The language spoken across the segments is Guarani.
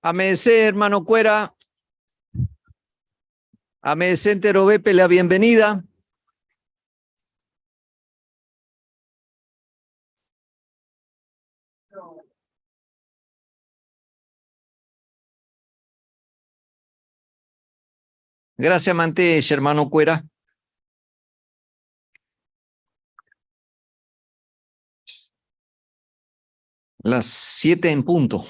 Amese, hermano Cuera. Amese enterovepe la bienvenida. Gracias, Mante, hermano Cuera. Las 7 en punto.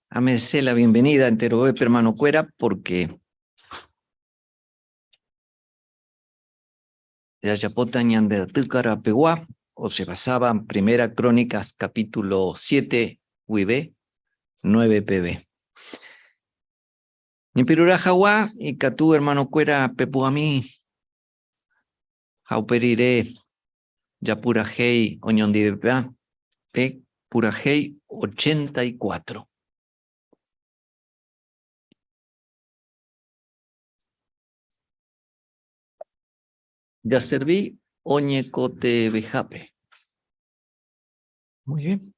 Amese la bienvenida entero hermano Cuera, porque Yayapota ñande Pegua, o se basaba en Primera Crónicas capítulo 7 UIB 9 PB. Ñepyrũrã hag̃ua ikatu hermano-kuéra pepu'ãmi ha upe rire japurahéi oñondivepa pe purahéi 84. Jaservi oñekotevẽhápe. Muy bien.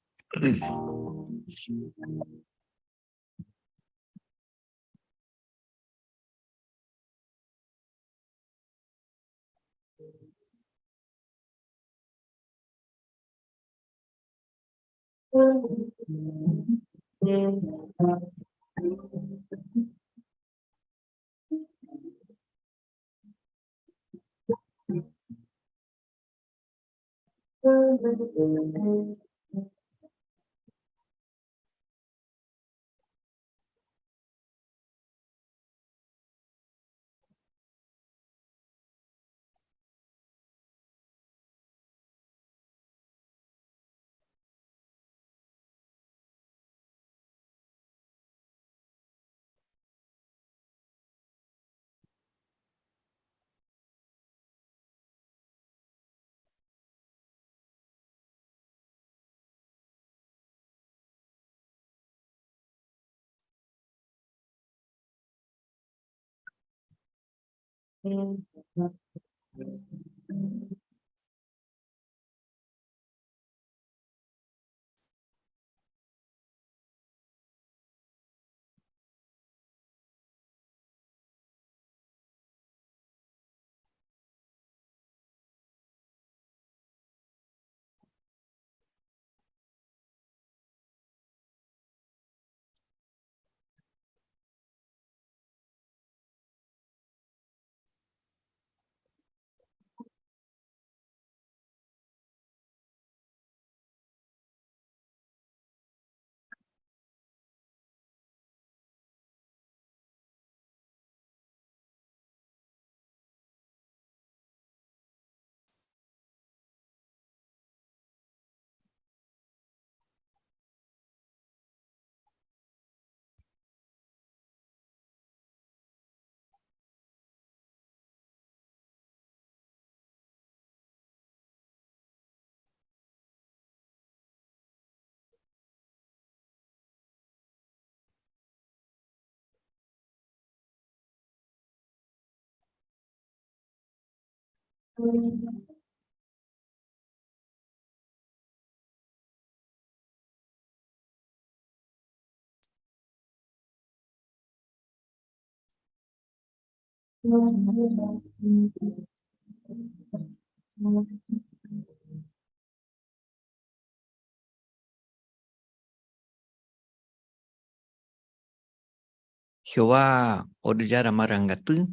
Jehová ore Jára marangaty,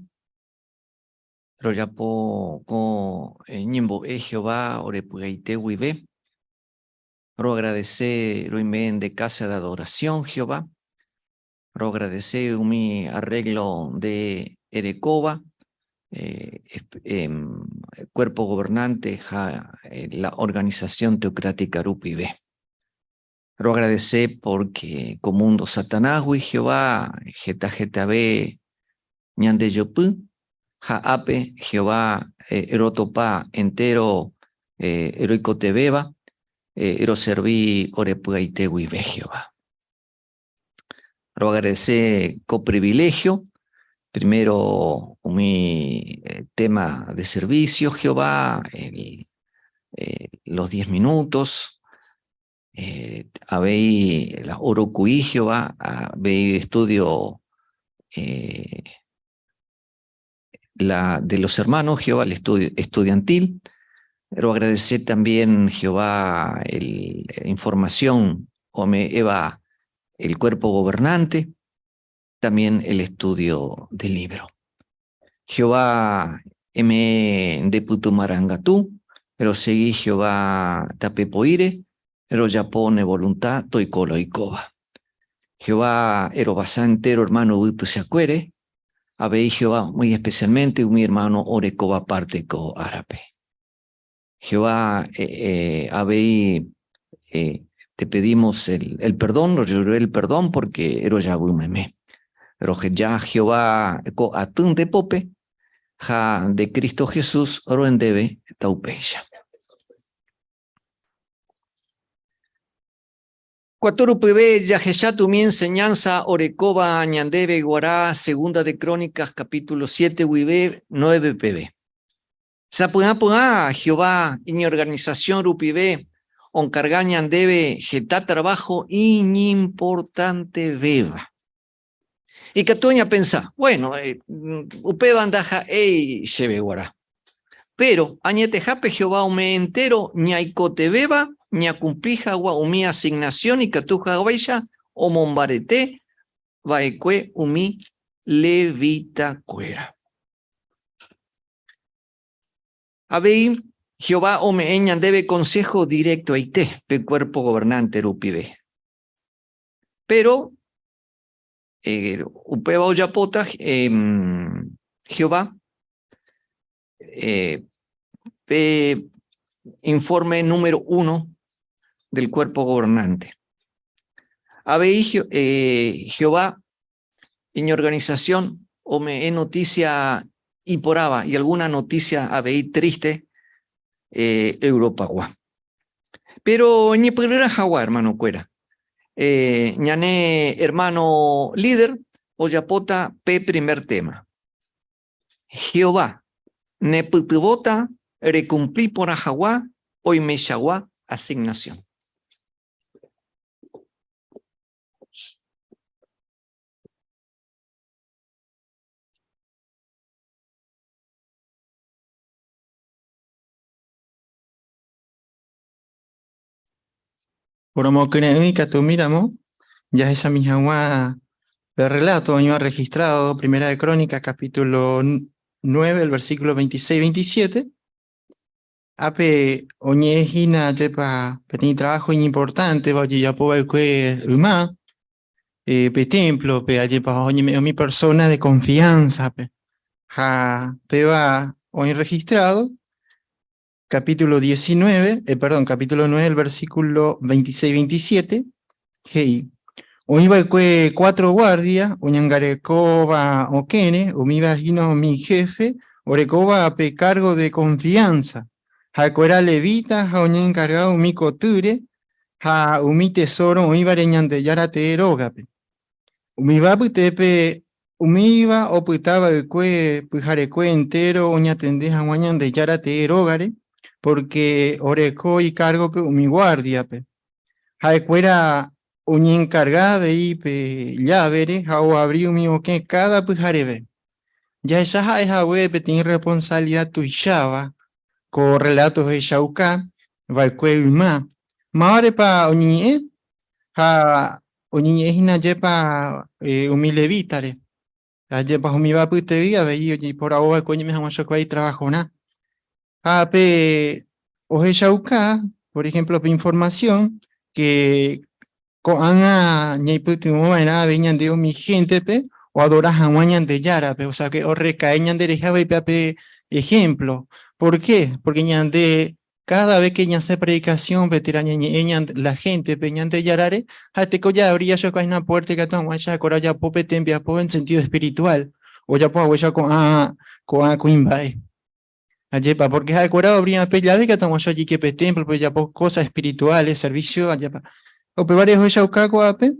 rojapo ko ñembo'e Jehová ore py'aite guive. Roagradece roime nde casa de adoración, Jehová. Roagradece umi arreglo nde erekóva, Cuerpo Gobernante ha la organización teocrática rupive. Roagradece porque ko mundo Satanásgui, Jehová, heta hetave. Ñandejopy ha ápe Jehová rotopa entero roikotevẽva roservi orepy'aite guive Jehová. Roagradece ko privilegio, primero umi tema de servicio Jehová, el, los 10 minutos, avei la Orocuí Jehová, avei estudio la de los hermanos Jehová, el estudio estudiantil. Pero agradecer también Jehová el, información ome'ẽva el cuerpo gobernante, también el estudio del libro. Jehová eme'ẽ nde pytu marangatu, rosegi Jehová tape po'íre, rojapo ne voluntad toiko la oikóva. Jehová erovasa entero hermano yvy tuichakuére, avei Jehová muy especialmente umi hermano orekóva parte ko árape. Jehová avei te pedimos el perdón, rojerure el perdón porque rojavy meme. Roheja Jehová ko aty nde pópe ha nde Cristo Jesús roendéve taupéicha. Kuatu rupive jahecháta umi enseñanza orekóva ñandéve guarã Segunda de Crónicas capítulo 7 guive 9 peve. Sapy'apy'a Jehová iñorganización rupive onkarga ñandéve heta trabajo iñimportantevéva. Ikatu ñapensa, bueno, upéva ndaha'éi chéve guarã. Péro añetehápe Jehová ome'ẽ entéro ñaikotevẽva ñakumpli hag̃ua umi asignasión ikatu haguéicha omombarete va'ekue umi levitakuéra. Avei Jehová ome'ẽ ñandéve konsého direktoite pe Cuerpo Gobernante rupive. Péro upéva ojapóta Jehová pe informe número uno del Cuerpo Gobernante. Avei Jehová iñorganización ome'ẽ noticia iporãva y alguna noticia avei triste Europagua. Pero ñepyrũrã hag̃ua, hermanokuéra, ñane hermano líder ojapóta pe primer tema. Jehová nepytyvõta rekumpli porã hag̃ua oimeichagua asignación. Poromokyre'ỹ ikatumi ramo jahechami hag̃ua pe relato oĩva registrado Primera de Crónicas capítulo 9, el versículo 26-27. Ápe oñe'ẽ hína ajépa peteĩ trabajo iñimportánteva ojejapo va'ekue yma pe templo-pe ajépa oñeme'ẽ umi persona de confianza-pe ha péva oĩ registrado capítulo 19, perdón, capítulo 9, el versículo 26-27, he'i, Oĩ va'ekue cuatro guardia oñangarekóva okẽre, umíva hína umi jefe orekóva pe cargo de confianza. Ha'ekuéra levita ha oñenkarga umi kotýre ha umi tesoro oĩvare Ñandejára tee rógape. Umíva apytépe Umíva opyta va'ekue pyharekue entéro oñatende hag̃ua Ñandejára tee rógare, pórke oreko ikárgope umi guárdiape. Ha'ekuéra oñenkarga avei pe llavere ha oavri umi okẽ káda pyhareve. Jahecha ha'e hague peteĩ rresponsavilida tuicháva ko rreláto ohechauka va'ekue yma. Mávarepa oñeñe'ẽ? Ha oñeñe'ẽ hína ajépa umi levítare. Ajépa umíva apytégui avei ojeiporavo va'ekue oñeme'ẽ hag̃ua chokua itravahorã. Ha pe ohechauka, por ejemplo, pe información que ko'ág̃a ñaipytyvõ va'erã avei ñande umi héntepe oadora hag̃ua Ñandejárape, o sea que orrekae ñanderehe avei pe ejemplo. ¿Por qué? Porque ñande Káda ves ke ñasẽ predikasiónpe térã ñañe'ẽ la héntepe Ñandejárare, ha'ete ko jaavri jachoka hína puérta ikatu hag̃uáicha ha'ekuéra ojapo pe tembiapo en sentído espirituál. Ojapo haguéicha ko'ã ko'ã kuimba'e. Ajépa, porque ha'ekuéra oabría pe llave katu og̃uahẽ ojeike pe templo-pe ojapo cosas espirituales, servicio, ajépa. Upévare ohechauka ko'ápe,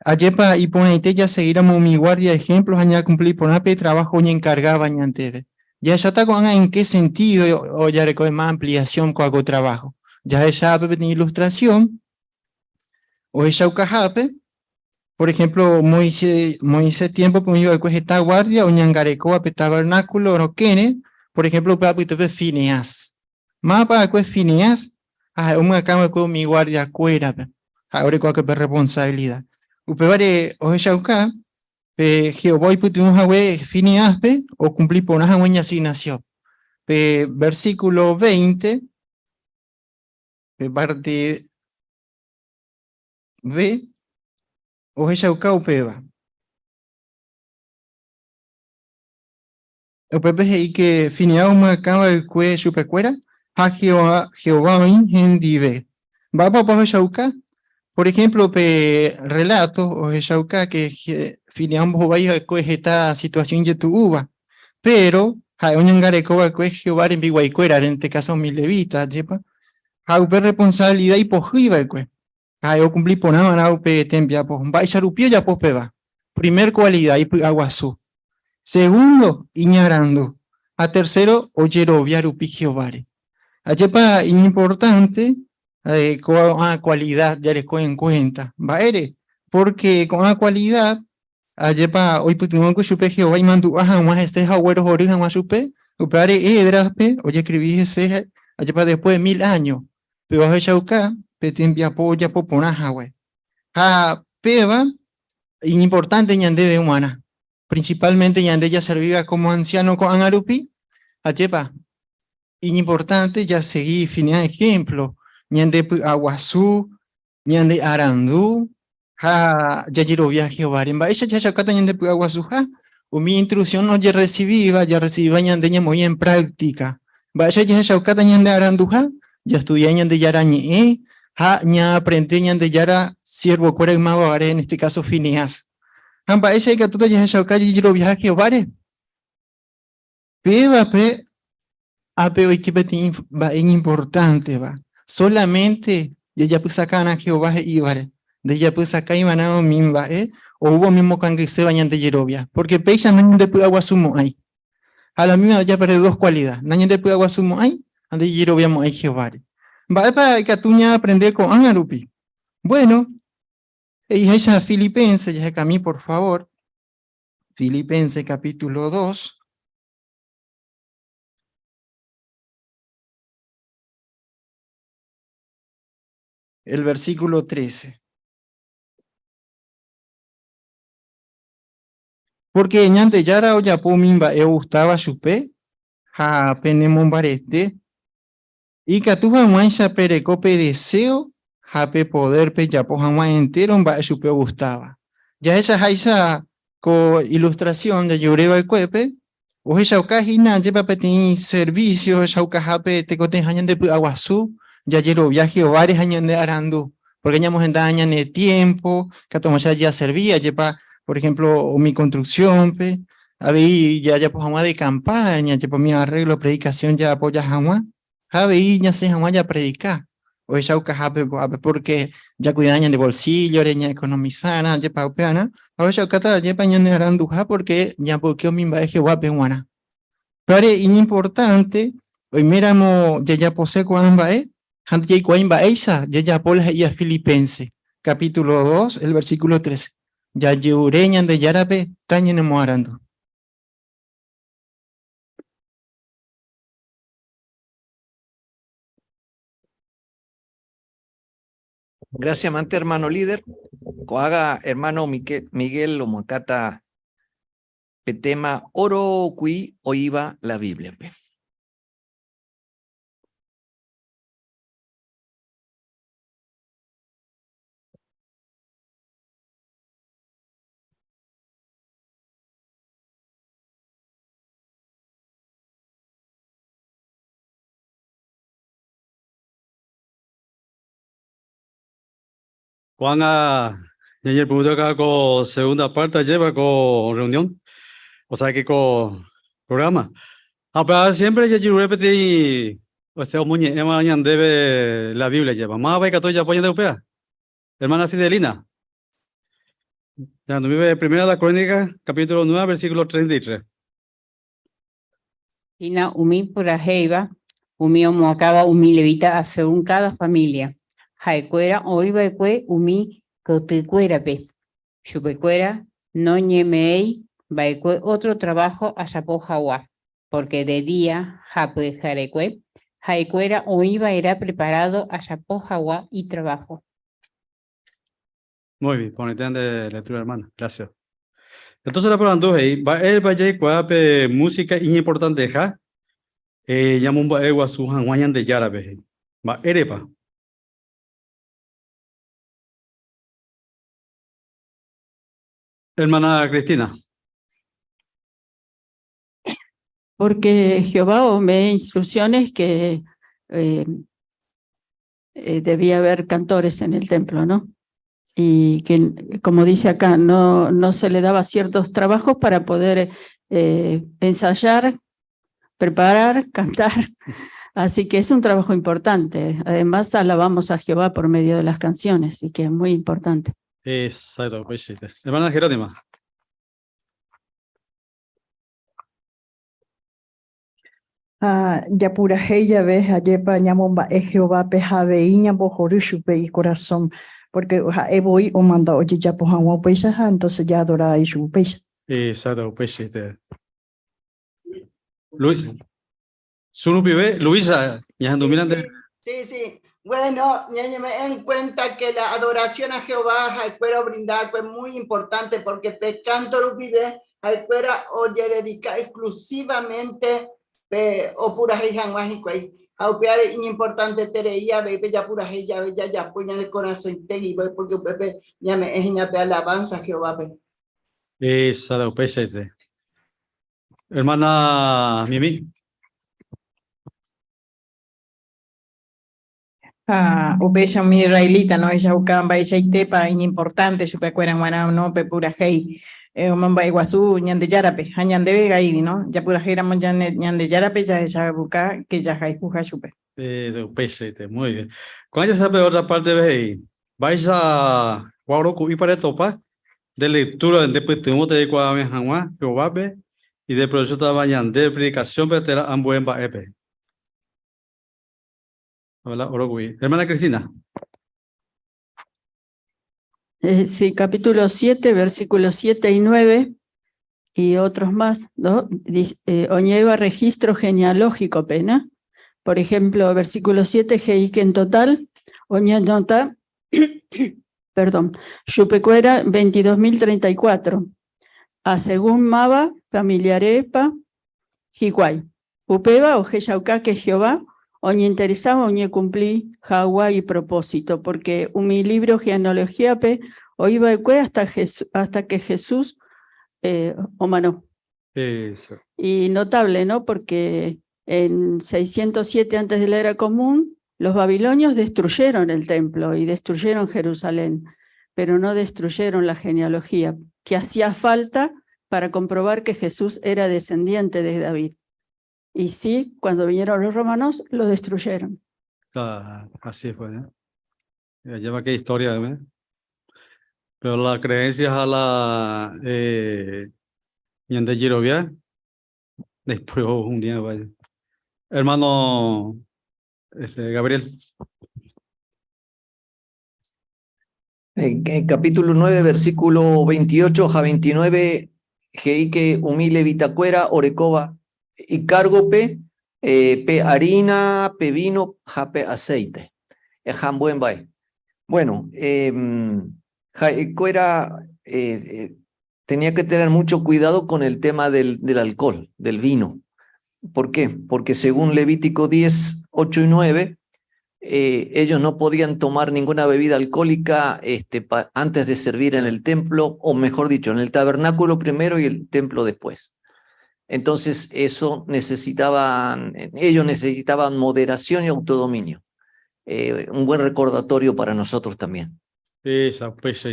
ajépa iporãite jaseguíramo umi guardia ejemplo ha ñakumpli porã pe trabajo oñenkargáva ñandéve. Jahecháta ko'ág̃a en qué sentido ojareko más ampliación ko'ã ko trabajo. Jahecha peteĩ ilustración ohechaukahápe, por ejemplo, Moisés, Moisés tiempo oĩva'ekue heta guardia oñangarekóva pe tabernáculo rokẽre, por ejemplo, upe apytépe Fineas. Mávapa va'ekue Fineas? Ha ha'e omyakãva'ekue umi guardiakuérape. Ha'e oreko'akue pe responsabilidad. Upévare ohechauka pe Jehová oipytyvõ hague Fineaspe okumpli porã hag̃ua iñasignación. Pe versículo 20, pe parte B, ohechauka upéva. Upépe he'i que Fineas omyakãva'ekue chupekuéra ha Jehová, Jehová oĩ hendive. Mba'épa ohechauka? Por ejemplo, pe relato ohechauka que Fineas ombohovái va'ekue heta situación ijetu'úva, pero ha'e oñangareko va'ekue Jehová rembiguaikuéra, en este caso umi levita, ajépa, ha upe responsabilidad ipohýi va'ekue. Ha'e okumpli porã va'erã upe tembiapo. Mba'éicha rupi ojapo upéva? Primer cualidad, ipy'aguasu. Segundo, iñarandu. Ha tercero, ojerovia rupi Jehováre. Ajépa iñimportante ko'ã cualidad jareko en cuenta. Mba'ére? Porque ko'ã cualidad ajépa oipytyvõkuri chupe Jehová imandu'a hag̃ua hese ha oguerohory hag̃ua chupe, upévare Édraspe ojescribi hese ajépa después de 1000 años, péva ohechauka pe tembiapo ojapo porã hague. Ha péva iñimportante ñandéve g̃uarã, principalmente ñande jaservíva como anciano ko'ág̃a rupi, ajépa iñimportante jasegi Fineas ejemplo, ñande py'aguasu, ñande arandu ha jajerovia Jehováre. Mba'éicha jahechaukáta ñande py'aguasuha? Umi instrucción ojerrecibíva, jarrecibíva ñande ñamoĩ en práctica. Mba'éicha jahechaukáta ñande aranduha? Jastudia Ñandejára ñe'ẽ ha ñaaprende Ñandejára siervokuéra ymaguare, en este caso Fineas. Ha mba'éicha ikatúta jahechauka jajeroviaha Jehováre? Pévape ápe oike peteĩ mba'e iñimportánteva. Solamente jajapysaka'arã Jehová he'ívare, ndajapysakãiva'erã umi mba'e oúva umi omokangyséva ñande jerovia, porque péicha nañandepy'aguasumo'ãi. Ha la misma japerde dos cualidad, nañandepy'aguasumo'ãi ha ndajajeroviamo'ãi Jehováre. Mba'épa ikatu ñaaprende ko'ág̃a rupi? Bueno, he'iháicha Filipenses, jahekami por favor. Filipenses capítulo 2. El versículo 13. Porque Ñandejára ojapo umi mba'e ogustáva chupe ha penemombarete, ikatu hag̃uáicha pereko pe deseo ha pe poder pejapo hag̃ua entéro mba'e chupe ogustáva. Jahechaháicha ko ilustración jajure va'ekuépe, ohechauka hína ajépa peteĩ servicio ohechaukahápe tekotevẽha ñande py'aguasu, jajerovia Jehováre ha ñande arandu, porque ñamohenda ñane tiempo, katu hag̃uáicha jaservi ajépa, por ejemplo, umi construcción-pe, avei jajapo hag̃ua de campaña, ajépa umi arreglo predicación jaapoja hag̃ua, ha avei ñasẽ hag̃ua japredika, ohechaukahápe ko'ápe, porque jakuida ñande bolsillo-re, ñaeconomizarã, ajépa upearã, ha ohechaukáta ajépa ñane aranduha porque ñamboyke umi mba'e Jehovápe g̃uarã. Upévare iñimportante oiméramo jajapose ko'ã mba'e ha ndajaikuaái mba'éicha jajapo la he'íva Filipenses, capítulo 2, el versículo 13. Jajeure Ñandejárape tañanemoarandu. Gracias, mante, hermano líder. Ko'ág̃a, hermano Miguel omoakãta pe tema oro kui oĩva la Bíbliape. Ko'ág̃a ñañepyrũta ko segunda parte ajépa ko reunión. O sea que ko programa. Ha upéva siempre jajerure peteĩ este omoñe'ẽva ñandéve la Biblia jeva. Mávapa ikatu ojapo ñande upéva? Hermana Fidelina. Ñahendumive Primera de la Crónica, capítulo 9, versículo 33. Hína umi purahéiva, umi omoakãva umi levita asegún káda família. Ha'ekuéra oĩ va'ekue umi kotykuérape. Chupekuéra noñeme'ẽi va'ekue ótro traváho ajapo hag̃ua, pórke de día ha pyharekue ha'ekuéra oĩ va'erã preparádo ajapo hag̃ua itraváho. Muy bien, porãite nde lectura hermana, gracias. Entonces la porandu he'i, mba'érepa jaikuaa pe música iñimportanteha eh, ñamomba'eguasu hag̃ua Ñandejárape he'i. Mba'érepa? Hermana Cristina. Porque Jehová ome'ẽ instrucciones que eh, eh, debía haber cantores en el templo, ¿no? Y que, como dice acá, no, no se le daba ciertos trabajos para poder eh, ensayar, preparar, cantar. Así que es un trabajo importante. Además, alabamos a Jehová por medio de las canciones, así que es muy importante. Exacto, pues sí. Hermana Jerónima. Ha japurahéi jave ajépa ñamomba'e Jehovápe ha avei ñambohory chupe ikorasõ, pórke ha'e voi omanda ojejapo hag̃ua upéicha ha entónse jaadora ichupe upéicha. Exacto, upeichaite. Luis, su rupive, Luisa, ñahendumína nde. Sí, sí. Bueno, ñañeme'ẽ en cuenta que la adoración a Jehová ha'ekuéra obrinda'akue muy importante porque pe canto rupive ha'ekuéra ojededika exclusivamente pe opurahéi hag̃ua hikuái. Ha upévare iñimportanteterei avei pe japurahéi jave jajapo ñane korasõite guive porque upépe ñame'ẽ hína pe alabanza Jehovápe. Esa upeichaite. Hermana Mimi. Ha upéicha umi israelita no ohechauka mba'eichaitépa iñimportánte chupekuéra g̃uarã no pe purahéi omomba'eguasu Ñandejárape ha ñandéve gaívi no japurahéiramo Ñandejárape jahechavuka ke jahayhuha chupe. Upeichaite, muy bien. Ko'ã jahecha pe otra parte-pe he'i, Mba'éicha guaroku'ípa retopa nde lectura nde pytyvõta jaikuaave hag̃ua Jehovápe ideprovechótava ñande predikasiónpe térã ambue mba'épe. Hola, Orocuí. Hermana Cristina. Eh, sí, capítulo 7, versículos 7 y 9 y otros más, ¿no? Eh, oñeva registro genealógico, pena. Por ejemplo, versículo 7, que en total, oñanota, perdón, Chupecuera 22.034. A según Mava, familiarepa, Higuay. Upéva ohechauka que Jehová oñeinteresáva oñekumpli hag̃ua ipropósito, porque umi lívro genealogíape oĩ va'ekue hasta, hasta que Jesús eh, omano. Eso. Y notable, ¿no? Porque en 607 antes de la era común, los babilonios destruyeron el templo y destruyeron Jerusalén, pero no destruyeron la genealogía, que hacía falta para comprobar que Jesús era descendiente de David. Y sí, cuando vinieron los romanos, lo destruyeron. Claro, así fue. ¿eh? Lleva qué historia, ¿eh? Pero la creencia a la eh, ñande jerovia, después un día vaya. Hermano este, Gabriel. En, capítulo 9, versículo 28 a 29, he'ike umi levitakuéra orekóva ikárgope, eh, pe harina, pe vino, ha pe aceite. Ha ambue mba'e. Bueno, eh, ha'ekuéra eh, eh, tenía que tener mucho cuidado con el tema del, del alcohol, del vino. ¿Por qué? Porque según Levítico 10, 8 y 9, eh, ellos no podían tomar ninguna bebida alcohólica este, pa, antes de servir en el templo, o mejor dicho, en el tabernáculo primero y el templo después. Entonces, eso necesitaban, ellos necesitaban moderación y autodominio. Eh, un buen recordatorio para nosotros también. Esa, pues,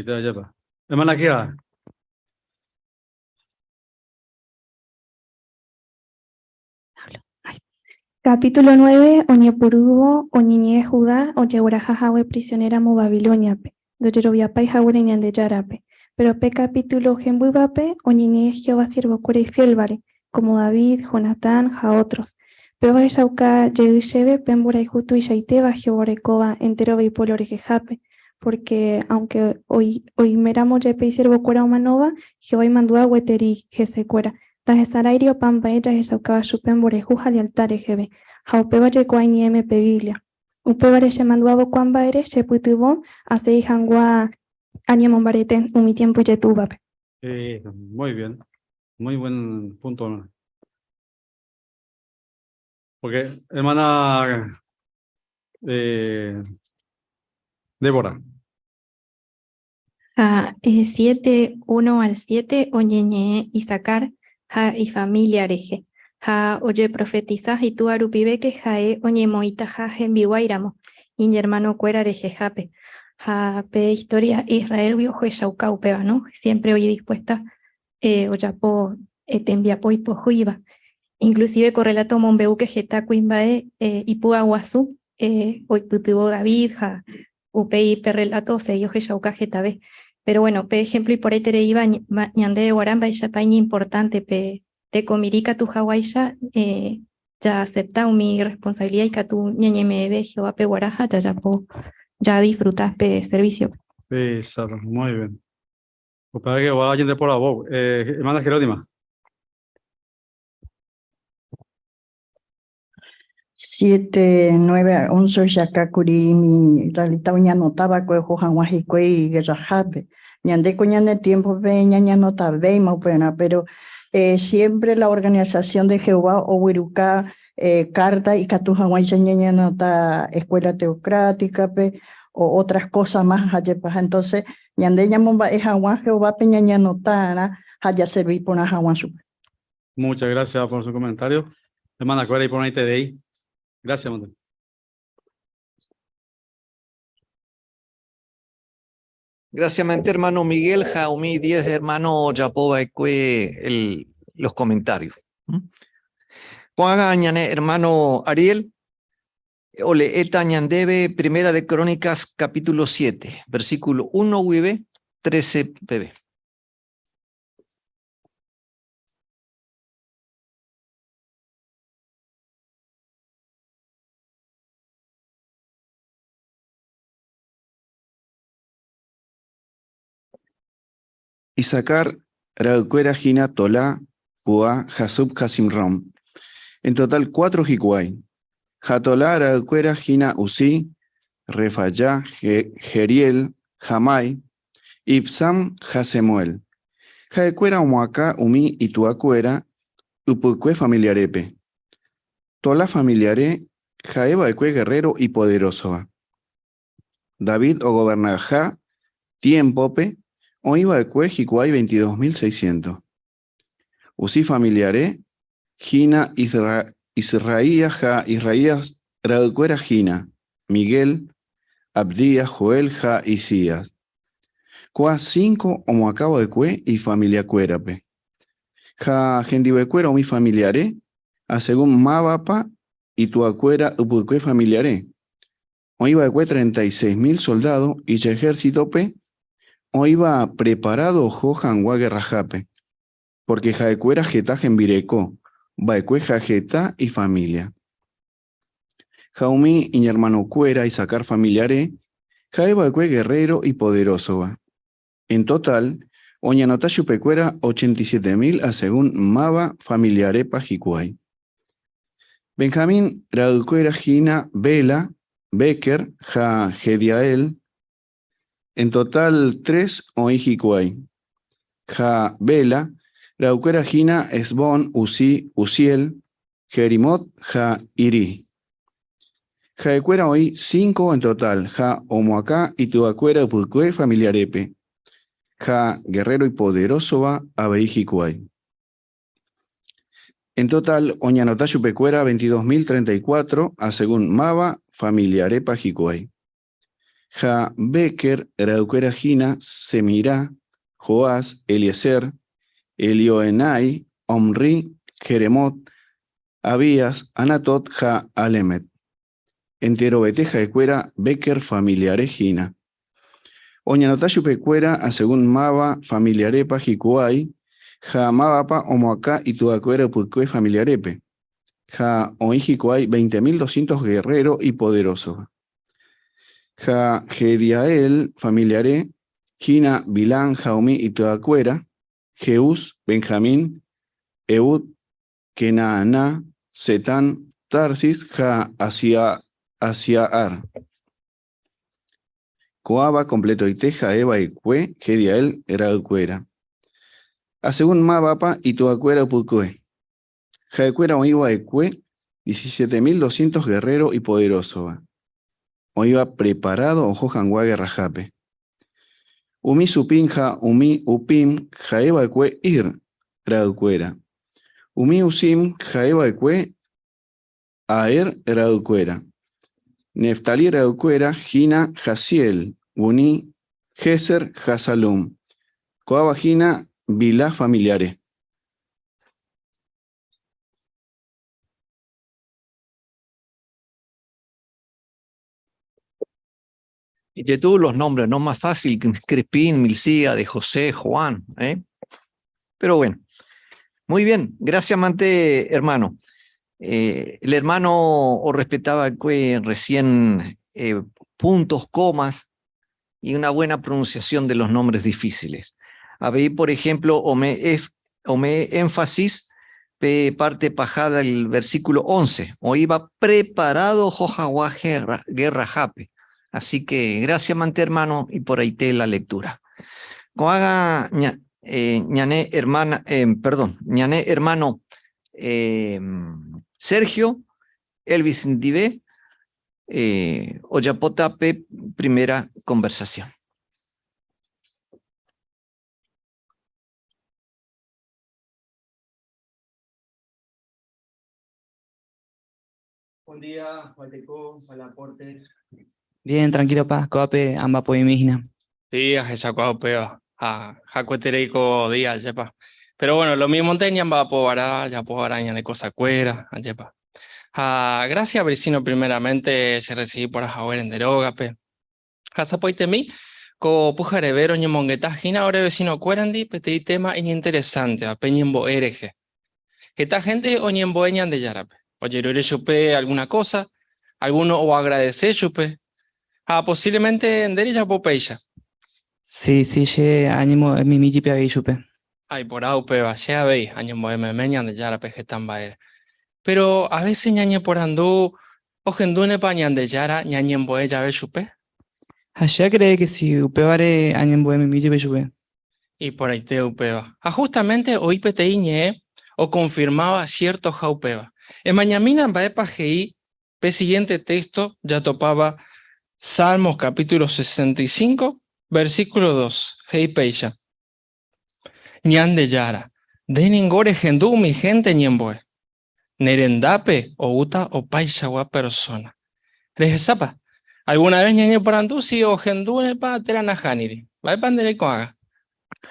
Hermana Kira. Capítulo 9 oñepyrũvo oñeñe'ẽ Judá ojegueraha hague prisionéramo Babilóniape, ndojeroviapái haguére Ñandejárape. Péro pe capítulo hembývape oñeñe'ẽ Jehová siervokuéra ifiélvare, como David, Jonatán ha otros. Péva ohechauka jey chéve pe mborayhu tuichaitéva Jehová orekóva enterove ipuévlo rehehápe, pórke aunke oiméramo jepe isiervokuéra omanóva, Jehová imandu'a gueteri hesekuéra. Ndahesaráiri opa mba'e jahechaukáva chupe mborayhu ha lealtad reheve, ha upéva jaikuaa iñe'ẽme pe Biblia. Upévare chemandu'ávo ko'ã mba'ére chepytyvõ asegi hag̃ua añemombarete umi tiémpo ijetu'úvape. Muy bien, muy buen punto. Porque, hermana Débora. Ha 7, 1 al 7 oñeñe'ẽ Isacar ha ifamília rehe, ha ojeprofetisa itúa rupive ke ha'e oñemoĩtaha hembiguáiramo iñermanokuéra rehehápe. Ha pe historia Israélgui ohechauka upéva, no? Siempre oĩ dispuesta ojapo tembiapo ipohýiva. Inclusive ko relato omombe'u ke heta kuimba'e ipy'aguasu oipytyvõ David ha Upéi pe relato osegi ohechauka hetave. Péro bueno, pe ehémplo iporãitereíva ñandéve guarã mba'eichapa iñimportánte pe tekomirĩ ikatu haguáicha jaasepta umi rresponsavilida ikatu ñañeme'ẽve Jehovápe guarã ha jajapo, jadisfruta pe servísiope. Exacto, muy bien. Upéva Jehová ñandeporavo. Hermana Jerónima. 7, 9, 11 ohechakákuri umi israelita oñanota va'ekue oho hag̃ua hikuái gerrahápe. Ñande ko ñane tiémpope ñañanotavéima upearã, péro siémpre la organisasión de Jehová ogueruka kárta ikatu hag̃uáicha ñañanota Eskuéla Teokrátikape o ótras kósa mas jajepaha. Entónse ñande ñamomba'e hag̃ua Jehovápe ñañanota'arã ha jaservi porã hag̃ua chupe. Muchas gracias por su comentario. Hermanakuéra iporãiterei. Gracias, hermano. Gracias, hermano Miguel, ha umi 10 hermano ojapova'ekue el, los comentarios. Ko'ág̃a ñane hermano Ariel oleéta ñandéve Primera de Crónicas capítulo 7, versículo 1 guive 13 peve. Isacar ra'ykuéra hína Tolá, Puá, Jasub ha Simrón. En total cuatro hikuái. Ha Tolá ra'ykuéra hína Uzí, Refayá, Jeriel, Jamái, Ibsam ha Semuel. Ha'ekuéra omoakã umi ituakuéra ypykue familiarépe. Tolá familiare ha'e va'ekue guerrero ipoderósova. David ogovernaha tiémpope oĩ va'ekue hikuái veintidós mil seiscientos. Uzí familiare hína Israías ha Israías ra'ykuéra hína, Miguel, Abdías, Joel ha Isías. Ko'ã cinco omoakã va'ekue ifamiliakuérape. Ha hendivekuéra umi familiare, asegún mávapa ituakuéra ypykue familiare. Oĩ va'ekue 36 mil soldádo ijehérsitope oĩva preparádo oho hag̃ua gerrahápe, pórke ha'ekuéra heta hembireko va'ekue ha heta ifamília. Ha umi iñermanokuéra Isacar familiare ha'e va'ekue gerréro ipoderósova. En total, oñanota chupekuéra 87 mil asegún máva familiarépa hikuái. Benjamín ra'ykuéra hína Bela, Béker ha Jediael. En total tres oĩ hikuái. Ha Bela ra'ykuéra hína Ezbón, Uzí, Uziel, Jerimot ha Irí. Ha'ekuéra oĩ cinco en total ha omoakã ituakuéra ypykue familiarépe, ha guerrero ipoderósova avei hikuái. En total oñanota chupekuéra 22 034 asegún máva familiarépa hikuái. Ha Béker ra'ykuéra hína Semirá, Joás, Eliezer, Elioenai, Omrí, Jeremot, Abías, Anatot ha Alémet. Enterovete ha'ekuéra Béker familiare hína. Oñanota chupekuéra asegún máva familiarépa hikuái ha mávapa omoakã ituakuéra ypykue familiarépe, ha oĩ hikuái veinte mil doscientos guerrero ipoderósova. Ha Jediael familiare hína Bilán ha umi ituakuéra, Jeús, Benjamín, Ehúd, Kenaaná, Zetán, Tarsis ha Asiahar. Ko'ãva kompletoite ha'e va'ekue Jediael ra'ykuéra. Asegún mávapa ituakuéra ypykue. Ha'ekuéra oĩ va'ekue 17,200 gerréro ipoderósova, oĩva preparádo oho hag̃ua gerrahápe. Umi Supim ha umi Upim ha'e va'ekue Ir ra'ykuéra. Umi Usim ha'e va'ekue Aer ra'ykuéra. Neftalí ra'ykuéra hína Jaziel, Guní, Jézer ha Salum. Ko'ãva hína Bilá familiare. Y de todos los nombres, no más fácil que Crespín, Milcía, de José, Juan. ¿Eh? Pero bueno, muy bien, gracias Mante, hermano. El hermano o respetaba que recién puntos, comas y una buena pronunciación de los nombres difíciles. Habí, por ejemplo, ome énfasis, pe parte pajada el versículo 11, o iba preparado jojaguá guerra, guerra jape. Así que gracias, Mante, hermano, y por ahí te la lectura. Coaga ñané hermana, perdón, ñané hermano Sergio, Elvis Ndivé, Oyapota P, primera conversación. Buen día, Valteco, Alaporte. Bien, tranquilo, pa, ko'ápe amba'apo'imihína. Sí, ahechakuaa upéva, ha hakuetereiko día, ajépa. Pero bueno, lo mismo ñamba'apo va'erã, japo va'erã ñane kosakuéra, ajépa. Ha gracias, vecino, primeramente, che recibí por haber en derógape. Ha sapoitemi, ko pyhareve roñemongeta hína ore vecino kuérandi peteĩ tema iñinteresanteva, pe ñembo'e rehe. Heta gente oñembo'e Ñandejárape, ojerure chupe alguna cosa, alguno oagradece chupe, ha posiblemente nde rejapo péicha. Sí, sí, che añembo'e mimi jepi avei chupe. Ha iporã upéva, che avei añembo'e meme Ñandejárape heta mba'ére. Pero a veces ñañeporandu ohendúnepa Ñandejára ñañembo'e jave chupe? Ha che acree que si upévare añembo'e mimi jepe chupe. Iporãite upéva. Ha justamente oĩ peteĩ ñe'ẽ okonfirmáva ciertoha upéva. Emañamína mba'épa he'i pe siguiente texto jatopáva Salmos capítulo 65, versículo 2. He'i péicha. Ñandejára, nde ningo rehendu umi hénte ñembo'e. Ne rendápe oúta opaichagua persóna. Rehechápa? Alguna ves ñañeporandu si ohendúnepa térã nahániri. Mba'épa nde reiko'ágã?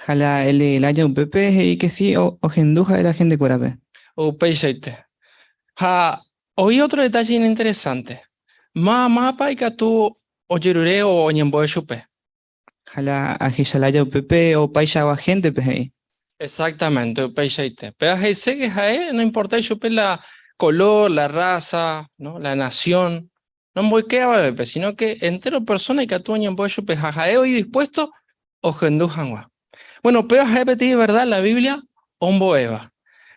Ha la eleelája upépe he'i ke si ohendu ha'e la hentekuérape. Upeichaite. Ha oĩ ótro detalle ininteresánte. Máva mávapa ikatu ojerure o oñembo'e chupe? Ha la ahechalája upépe opaichagua héntepe he'i. Exactamente, upeichaite. Péva he'ise ke ha'e noimportái chupe la color, la raza, no, la nación. Nomboyke avavépe, sino que entero persona ikatu oñembo'e chupe ha ha'e oĩ dispuesto ohendu hag̃ua. Bueno, péva ha'e peteĩ verdad la Biblia ombo'éva.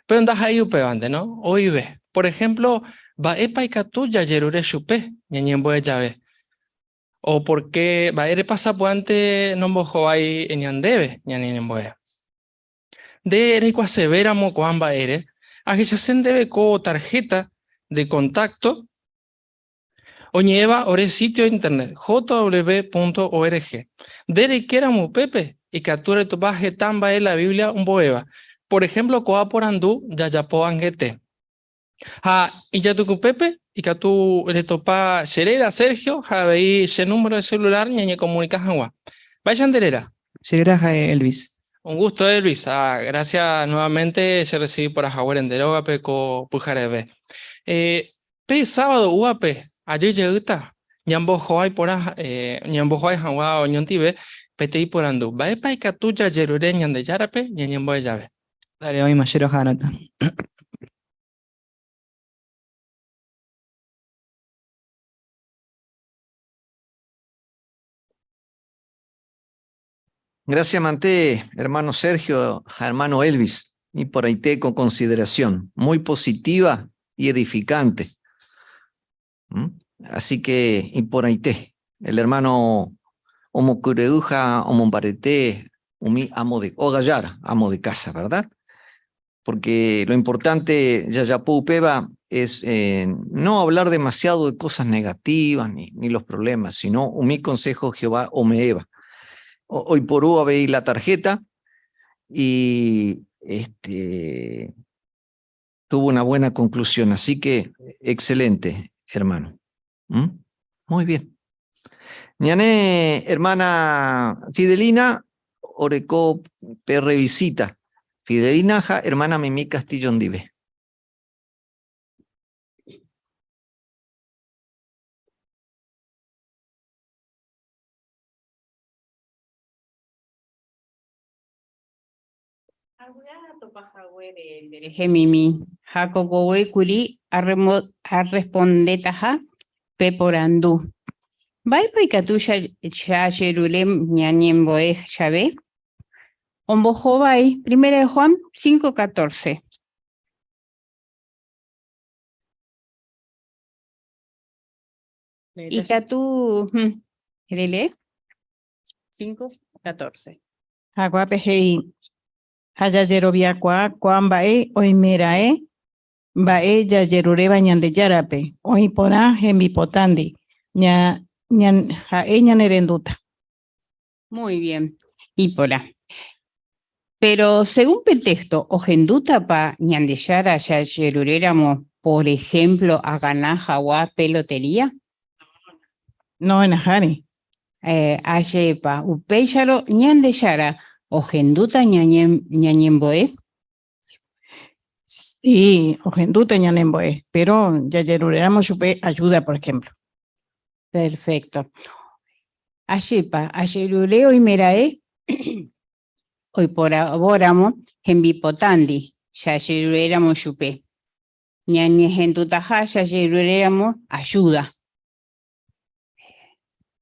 Péro ndaha'éi upévante, no? Oĩve. Por ejemplo, mba'épa ikatu jajerure chupe ñañembo'e jave? O por qué mba'érepa sapy'ánte nombohovái ñandéve ñane ñembo'e. Nde reikuasevéramo ko'ã mba'ére, ahechase ndéve ko tarjeta de contacto oñe'ẽva ore sitio internet jw.org. Nde reikéramo upépe, ikatu retopa heta mba'e la Biblia ombo'éva. Por ejemplo, ko'ã porandu jajapo angete. Ha ijatukupépe ikatu retopa che réra Sergio ha avei che número de celular ñañekomunika hag̃ua. Mba'éicha nde réra? Che réra ha'e Elvis. Un gusto, Elvis. Ah, gracias nuevamente. Se recibí por ajaguer en Derogape ko pyhareve. Eh, pe sábado uape, ayer yeguta, ñambojoay por eh, ñambojoay hag̃ua oñondive, peteĩ porandu. Mba'épa ikatu jajerure Ñandejárape ñañembo'e jave. Dale, hoy mayero hanata. Gracias, Manté, hermano Sergio, hermano Elvis, y por ahí te con consideración, muy positiva y edificante. ¿Mm? Así que, y por ahí te, el hermano Omokureuja, Omombarete, umi amo de, Ogallar, amo de casa, ¿verdad? Porque lo importante, Yayapú Peba, es no hablar demasiado de cosas negativas ni, ni los problemas, sino mi consejo Jehová Omeeva. Hoy por hoy la tarjeta y este, tuvo una buena conclusión, así que excelente, hermano. ¿Mm? Muy bien. Ñané, hermana Fidelina, Oreco visita. Fidelina, ja, hermana Mimi Castillón Dive. Mimi, Jacobo kuri arrespondetaja peporandu. Mba'épa ikatu jajerure ñañembo'e jave? Ombohovái, primera de Juan 5.14. Ikatu, lee? 5.14. Jaguape he'i ha jajeroviakuaa ko'ã mba'e oimeraẽ mba'e jajeruréva Ñandejárape oĩ porã hembipotándi ña, ña, ha'e ñanerendúta. Muy bien, Ípora. Pero según el texto, ohendútapa Ñandejára jajeruréramo, por ejemplo, agana hag̃ua pe lotería? No, nahániri. Eh, ajépa, upéicharõ Ñandejára ohendúta ñañembo'e? Sí, ohendúta ñanembo'e, pero jajeruréramo chupe ayuda, por ejemplo. Perfecto. Ajépa, ajerure oimeraẽ oiporavóramo hembipotándi jajeruréramo chupe. Ñañehendutaha jajeruréramo ayuda.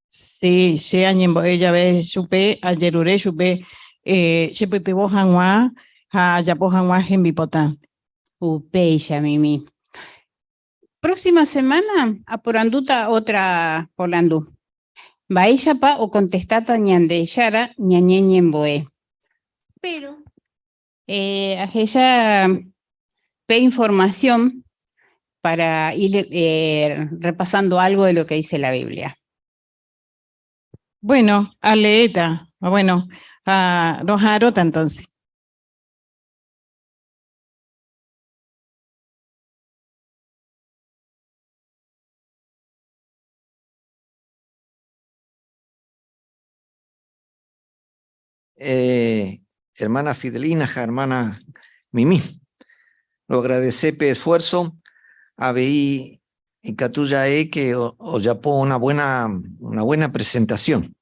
Sí, che añembo'e jave chupe, ajerure chupe, eh, chepytyvõ hag̃ua ha ajapo hag̃ua hembipota. Upéicha, Mimi. Próxima semana aporandúta otra porandu. Mba'éichapa okontestáta Ñandejára ñañeñembo'e. Pero aquella pe información para ir repasando algo de lo que dice la Biblia. Bueno, aleéta, bueno, a roha'arõta entonces. Hermana Fidelina, hermana Mimi. Lo agradece esfuerzo. Avei ikatu ja'e que ojapo una buena presentación.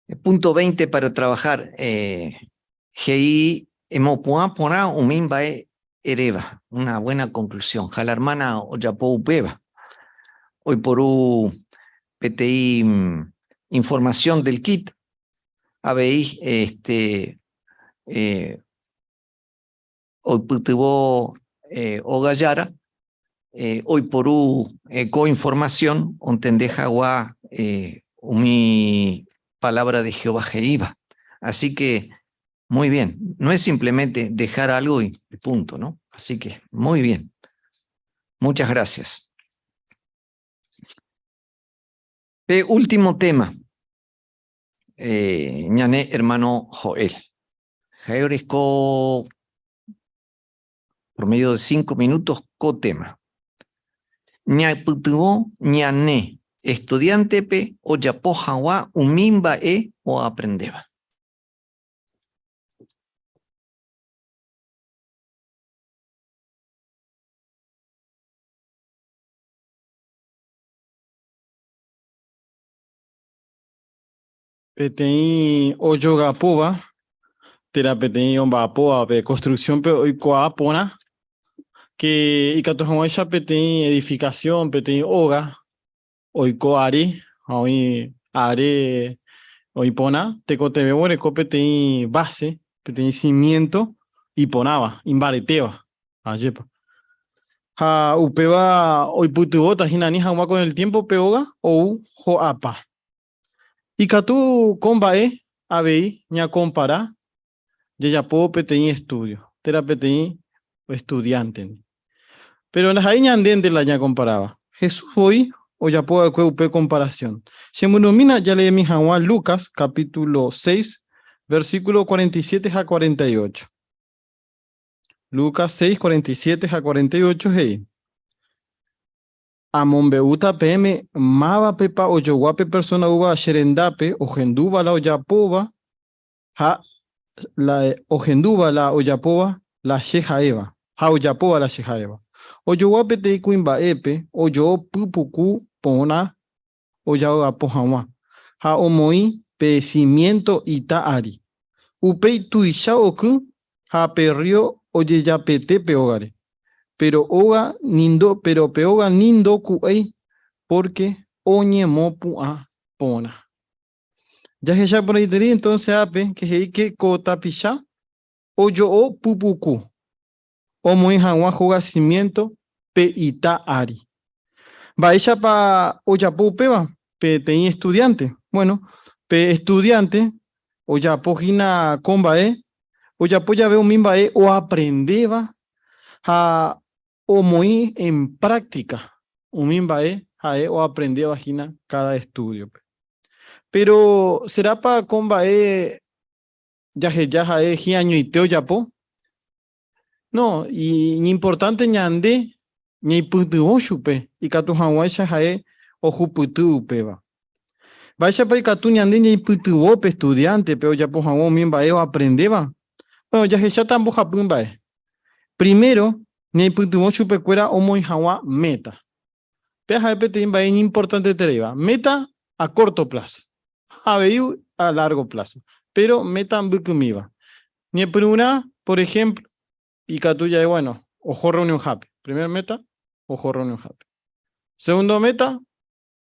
El punto 20 para trabajar. He'i emopu'ã porã umi mba'e eréva. Una buena conclusión. Ja la hermana ojapo upéva. Oiporu peteĩ información del kit. Avei este, oipytyvõ ogajára, oiporu ko información ontende hag̃ua umi palabra de Jehová he'íva. Así que, muy bien, no es simplemente dejar algo y punto, ¿no? Así que, muy bien. Muchas gracias. Último tema. Ñane hermano Joel. Jaeoresco, por medio de 5 minutos, co tema. Ñaipytyvõ ñane estudiantepe ojapo hag̃ua umi mba'e oaprendéva. Peteĩ ojogapóva térã peteĩ omba'apóva pe construcción-pe oikuaa porã ke ikatu hag̃uáicha peteĩ edificación, peteĩ óga oiko ary ha oĩ are oĩ porã, tekotevẽ oguereko peteĩ base, peteĩ cimiento iporãva, imbaretéva. Ajépa. Ha upéva oipytyvõta hína ani hag̃ua con el tiempo pe óga ou ho'apa. Ikatu ko mba'e avei ñakompara jajapóvo peteĩ estúdio térã peteĩ estudiántendi. Péro ndaha'éi ñandénte la ñakomparáva. Jesús voi ojapo va'ekue upe komparasión. Chemyrũmína jaleemi hag̃ua Lucas capítulo 6, versículo 47 ha 48. Lucas 6, 47 ha 48 he'i, Amombe'úta peẽme mávapepa ojogua pe persóna oúva che rendápe ohendúva la ojapóva ha la ohendúva la ojapóva la che ha'éva ha ojapóva la che ha'éva. Ojogua peteĩ kuimba'épe ojo'o pypuku porã ojapo hag̃ua ha omoĩ pe simiénto ita ári. Upéi tuicha oky ha pe rrío ojejapete pe ógare. Péro óga nindo, péro pe óga ni ndoku'éi pórke oñemopu'ã porã. Jahecha porãiterei entonce ápe ke he'i ke ko tapicha ojo'o pypuku omoĩ hag̃ua hóga simiénto pe ita ári. Mba'éichapa ojapo upéva peteĩ estudiánte? Bueno, pe estudiánte ojapo hína ko mba'e ojapo jave umi mba'e oaprendéva ha omoĩ en práctica umi mba'e ha'e oaprendéva hína káda estúdiope. Péro, serápa ko mba'e jaheja ha'e hi'añoite ojapo? No, iñimportánte ñande ñaipytyvõ chupe ikatu hag̃uáicha ha'e ohupyty upéva. Mba'éichapa ikatu ñande ñaipytyvõ pe estudiántepe ojapo hag̃ua umi mba'e oaprendéva? Bueno, jahecháta mbohapy mba'e. Primero, ñaipytyvõ chupekuéra omoĩ hag̃ua méta. Péva ha'e peteĩ mba'e iñimportantetereíva. Méta a corto plazo ha avei a largo plazo, péro méta mbykymíva. Ñepyrũrã, por ejemplo, ikatu ja'e, bueno, oho reunionhápe. Primer méta, oho reunionhápe. Segundo méta,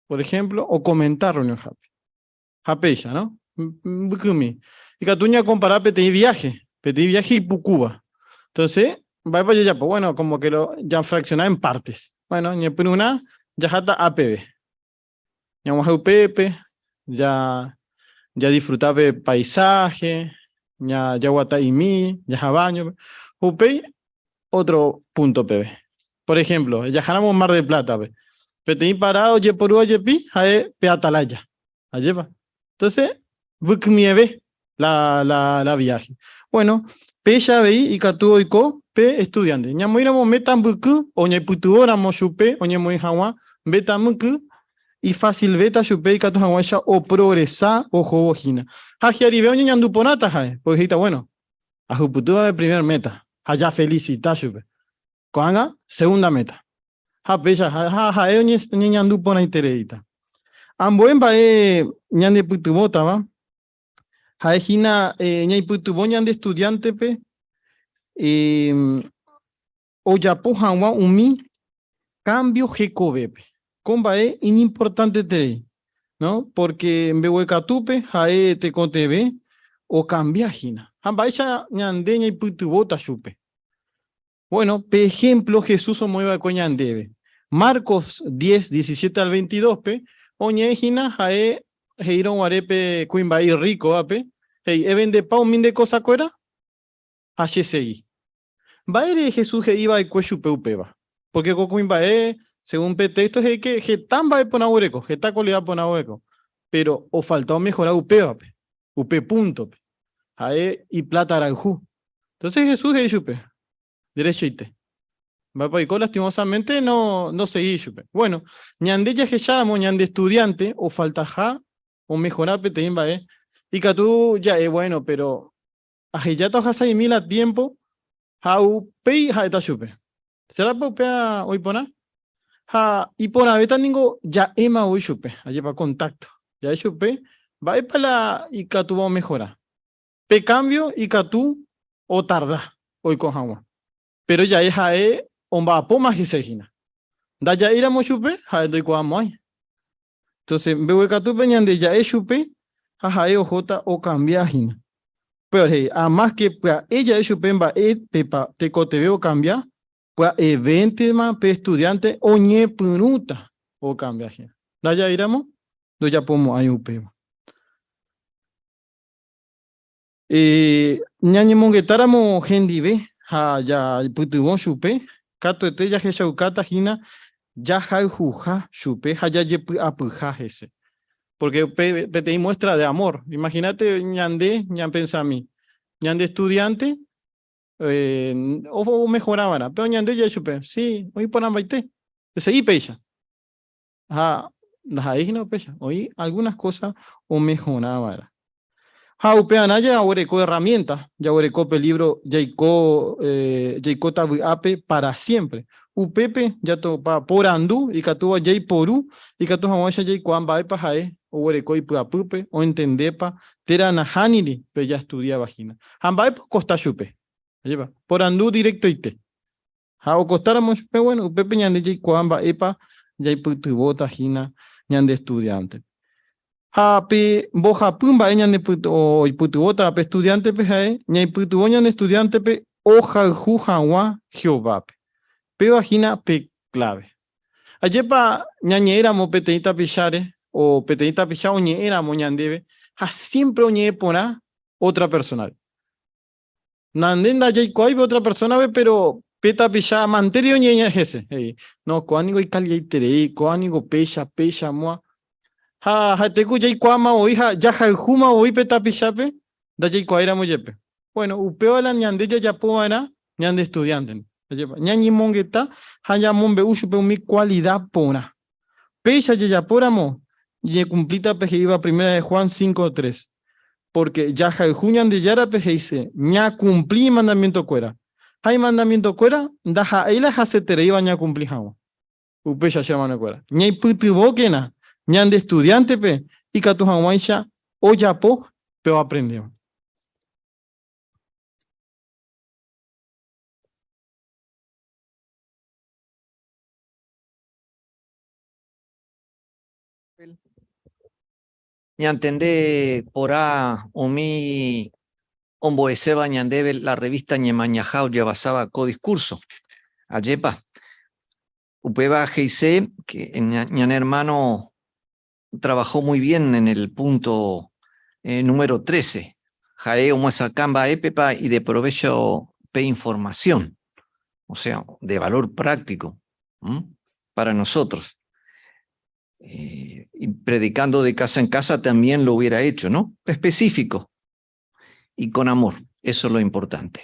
por ejemplo, okomenta reunionhápe. Ha péicha, no? Mbykymi. Ikatu ñakompara peteĩ viaje, peteĩ viaje ipukúva. Entonces, mba'épa jajapo? Bueno, como que lo jafracciona en partes. Bueno, ñepyrũrã jaháta A peve. Ñag̃uahẽ upépe, ja jadisfruta pe paisaje, ña jaguata'imi, jaha baño-pe. Upéi otro punto peve. Por ejemplo, jaháramo Mar del Plata-pe, peteĩ parada ojeporúva jepi ha'e pe Atalaya. Ajépa? Entonces, vykymieve la, la, la viaje. Bueno, péicha avei ikatu oiko pe estudiante. Ñamoĩramo meta mbyky o ñaipytyvõramo chupe oñemoĩ hag̃ua meta mbyky, ifacilvéta chupe ikatu hag̃uáicha oprogresa ohóvo hína. Ha hi'arive oñeñandu porãta ha'e, porque he'íta, bueno, ahupytýva pe primer meta, ha jafelicita chupe. Ko'ág̃a, segunda meta. Ha péicha, ha ha'e oñeñandu porãitereíta. Ambue mba'e ñanepytyvõtava ha'e hína ñaipytyvõ ñande estudiántepe ojapo hag̃ua umi kámbio hekovépe. Ko mba'e iñimportanteterei, no? Pórke mbeguekatúpe ha'e tekotevẽ okambia hína. Ha mba'éicha ñande ñaipytyvõta chupe? Bueno, pe ejemplo Jesús omoĩ va'ekue ñandéve. Marcos 10, 17 al 22-pe, oñe'ẽ hína ha'e he'írõ guare pe kuimba'e irríkovape, he'i, Evendepa umi nde kosakuéra ha chesegi. Mba'ére Jesús he'i va'ekue chupe upéva? Pórke ko kuimba'e, según pe téxto, he'i ke heta mba'e porã oguereko, heta kualida porã oguereko, péro ofalta omehora upévape, upe púntope. Ha'e ipláta rayhu. Entonces Jesús he'i chupe, derechoite. Mba'épa oiko lastimosamente no ndosegíi chupe. Bueno, ñande jahecháramo ñande estudiante ofaltaha omehora peteĩ mba'e, ikatu ja'e, bueno, pero ahejáta ohasa'imi la tiempo ha upéi ha'éta chupe. Serápa upéva oĩ porã? Ha iporãvéta ningo ja'éma voi chupe, ajépa contacto. Ja'e chupe. Mba'épa la ikatúva omehora? Pe cambio ikatu otarda oiko hag̃ua. Péro ja'e ha'e omba'apóma hese hína. Ndaja'éiramo chupe, ha'e ndoikuaamo'ãi. Entonces, mbeguekatúpe ñande ja'e chupe ha ha'e ohóta okambia hína. Upévare he'i, amáske pya'e ja'e chupe mba'épepa tekotevẽ okambia, pya'evéntema pe estudiánte oñepyrũta okambia hína. Ndaja'éiramo, ndojapomo'ãi upéva. Ñañemongetáramo hendive ha jaipytyvõ chupe, katuete jahechaukáta hína jahayhuha chupe ha jajepy'apyha hese. Pórke upe peteĩ muéstra de amór. Imahinate ñande ñapensami, ñande estudiánte omehora va'erã, péro ñande ja'e chupe, si, oĩ porãmbaite, esegi péicha. Ha ndaha'éi hína upéicha, oĩ algunas cosas omehora va'erã. Ha upearã jaguereko herramienta, jaguereko pe libro Jaiko, Jaikóta vy'ápe para siempre. Upépe jatopa porandu ikatúva jaiporu ikatu hag̃uáicha jaikuaa mba'épa ha'e oguereko ipy'apýpe, oentendépa térã nahániri pe jastudiáva hína. Ha mba'épa okosta chupe. Ajépa? Porandu directoite. Ha okostáramo chupe, bueno, upépe ñande jaikuaa mba'épa jaipytyvõta hína ñande estudiántepe. Ha pe mbohapy mba'e ñande oipytyvõtava pe estudiántepe ha'e ñaipytyvõ ñande estudiántepe ohayhu hag̃ua Jehovápe. Péva hína pe kláve. Ajépa ñañe'ẽramo peteĩ tapicháre o peteĩ tapicha oñe'ẽramo ñandéve ha siémpre oñe'ẽ porã ótra persónare. Nande ndajaikuaái pe otra persona-pe, pero pe tapicha manteri oñe'ẽ hese. He'i, no, ko'ã niko ikaliaiterei, ko'ã niko péicha, péicha moa. Ha ha'ete ku jaikuaáma voi ha jahayhúma voi pe tapichápe, ndajaikuaáiramo jepe. Bueno, upéva la ñande jajapo va'erã ñande estudiante. Ajépa? Ñañemongeta ha ñamombe'u chupe umi kualida porã. Péicha jajapóramo, ñañekumplíta pe he'íva Primera de Juan 5:3. Pórke jahayhu Ñandejárape he'ise ñakumpli imandamientokuéra. Ha imandamientokuéra ndaha'éi la hasetereíva ñakumpli hag̃ua. Upéicha che hermanokuéra, ñaipytyvõkena ñande estudiántepe ikatu hag̃uáicha ojapo pe oaprendéva. Ñantende porã umi ombo'eséva ñandéve la revista Ñemañaha ojevasáva ko discurso. Ajépa? Upéva he'ise que ñane hermano trabajó muy bien en el punto número 13. Ha'e omyesakã mba'épepa ideprovecho pe información, o sea, de valor práctico para nosotros. Y predicando de casa en casa también lo hubiera hecho, ¿no? Específico y con amor, eso es lo importante.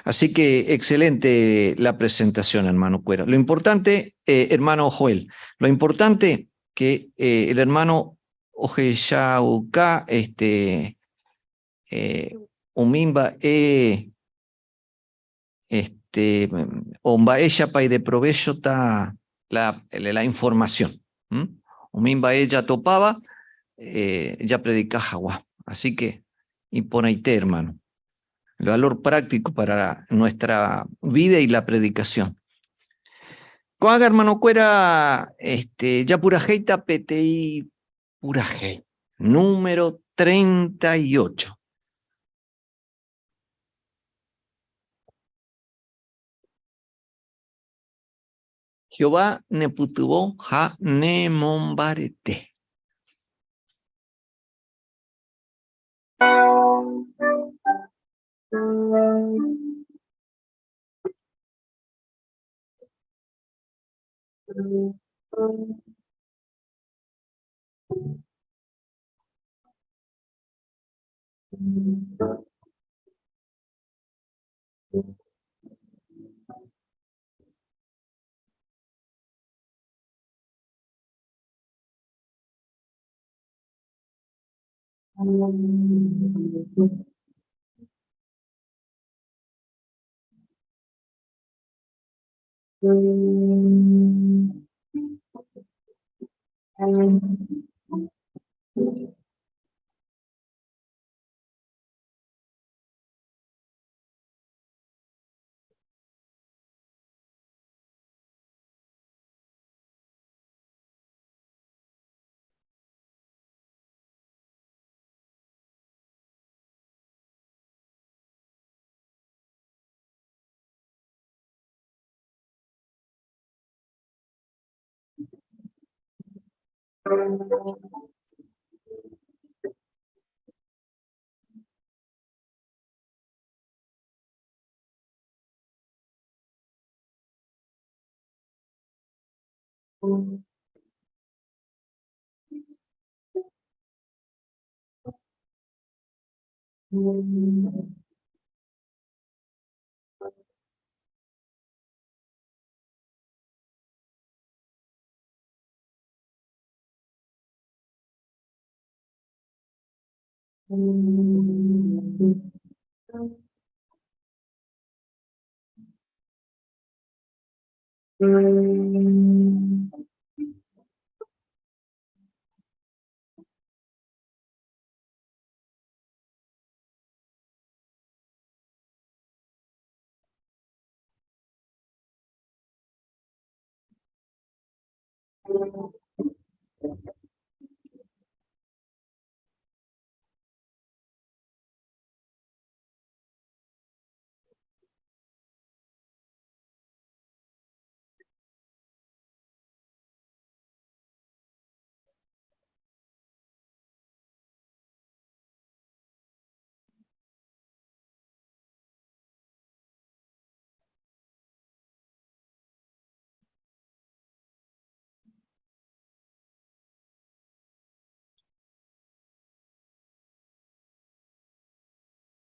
Así que excelente la presentación, hermano Cuera. Lo importante, hermano Joel, lo importante que el hermano Ojechauka, este, umimba e, este, omba'éichapa ideprovechota la, la información. Umi mba'e jatopáva, japredika hag̃ua. Así que, iporãite, hermano. El valor práctico para nuestra vida y la predicación. Ko'ág̃a, hermanokuéra, este, japurahéita peteĩ purahéi, número 38. Jehová nepytyvõ ha nemombarete.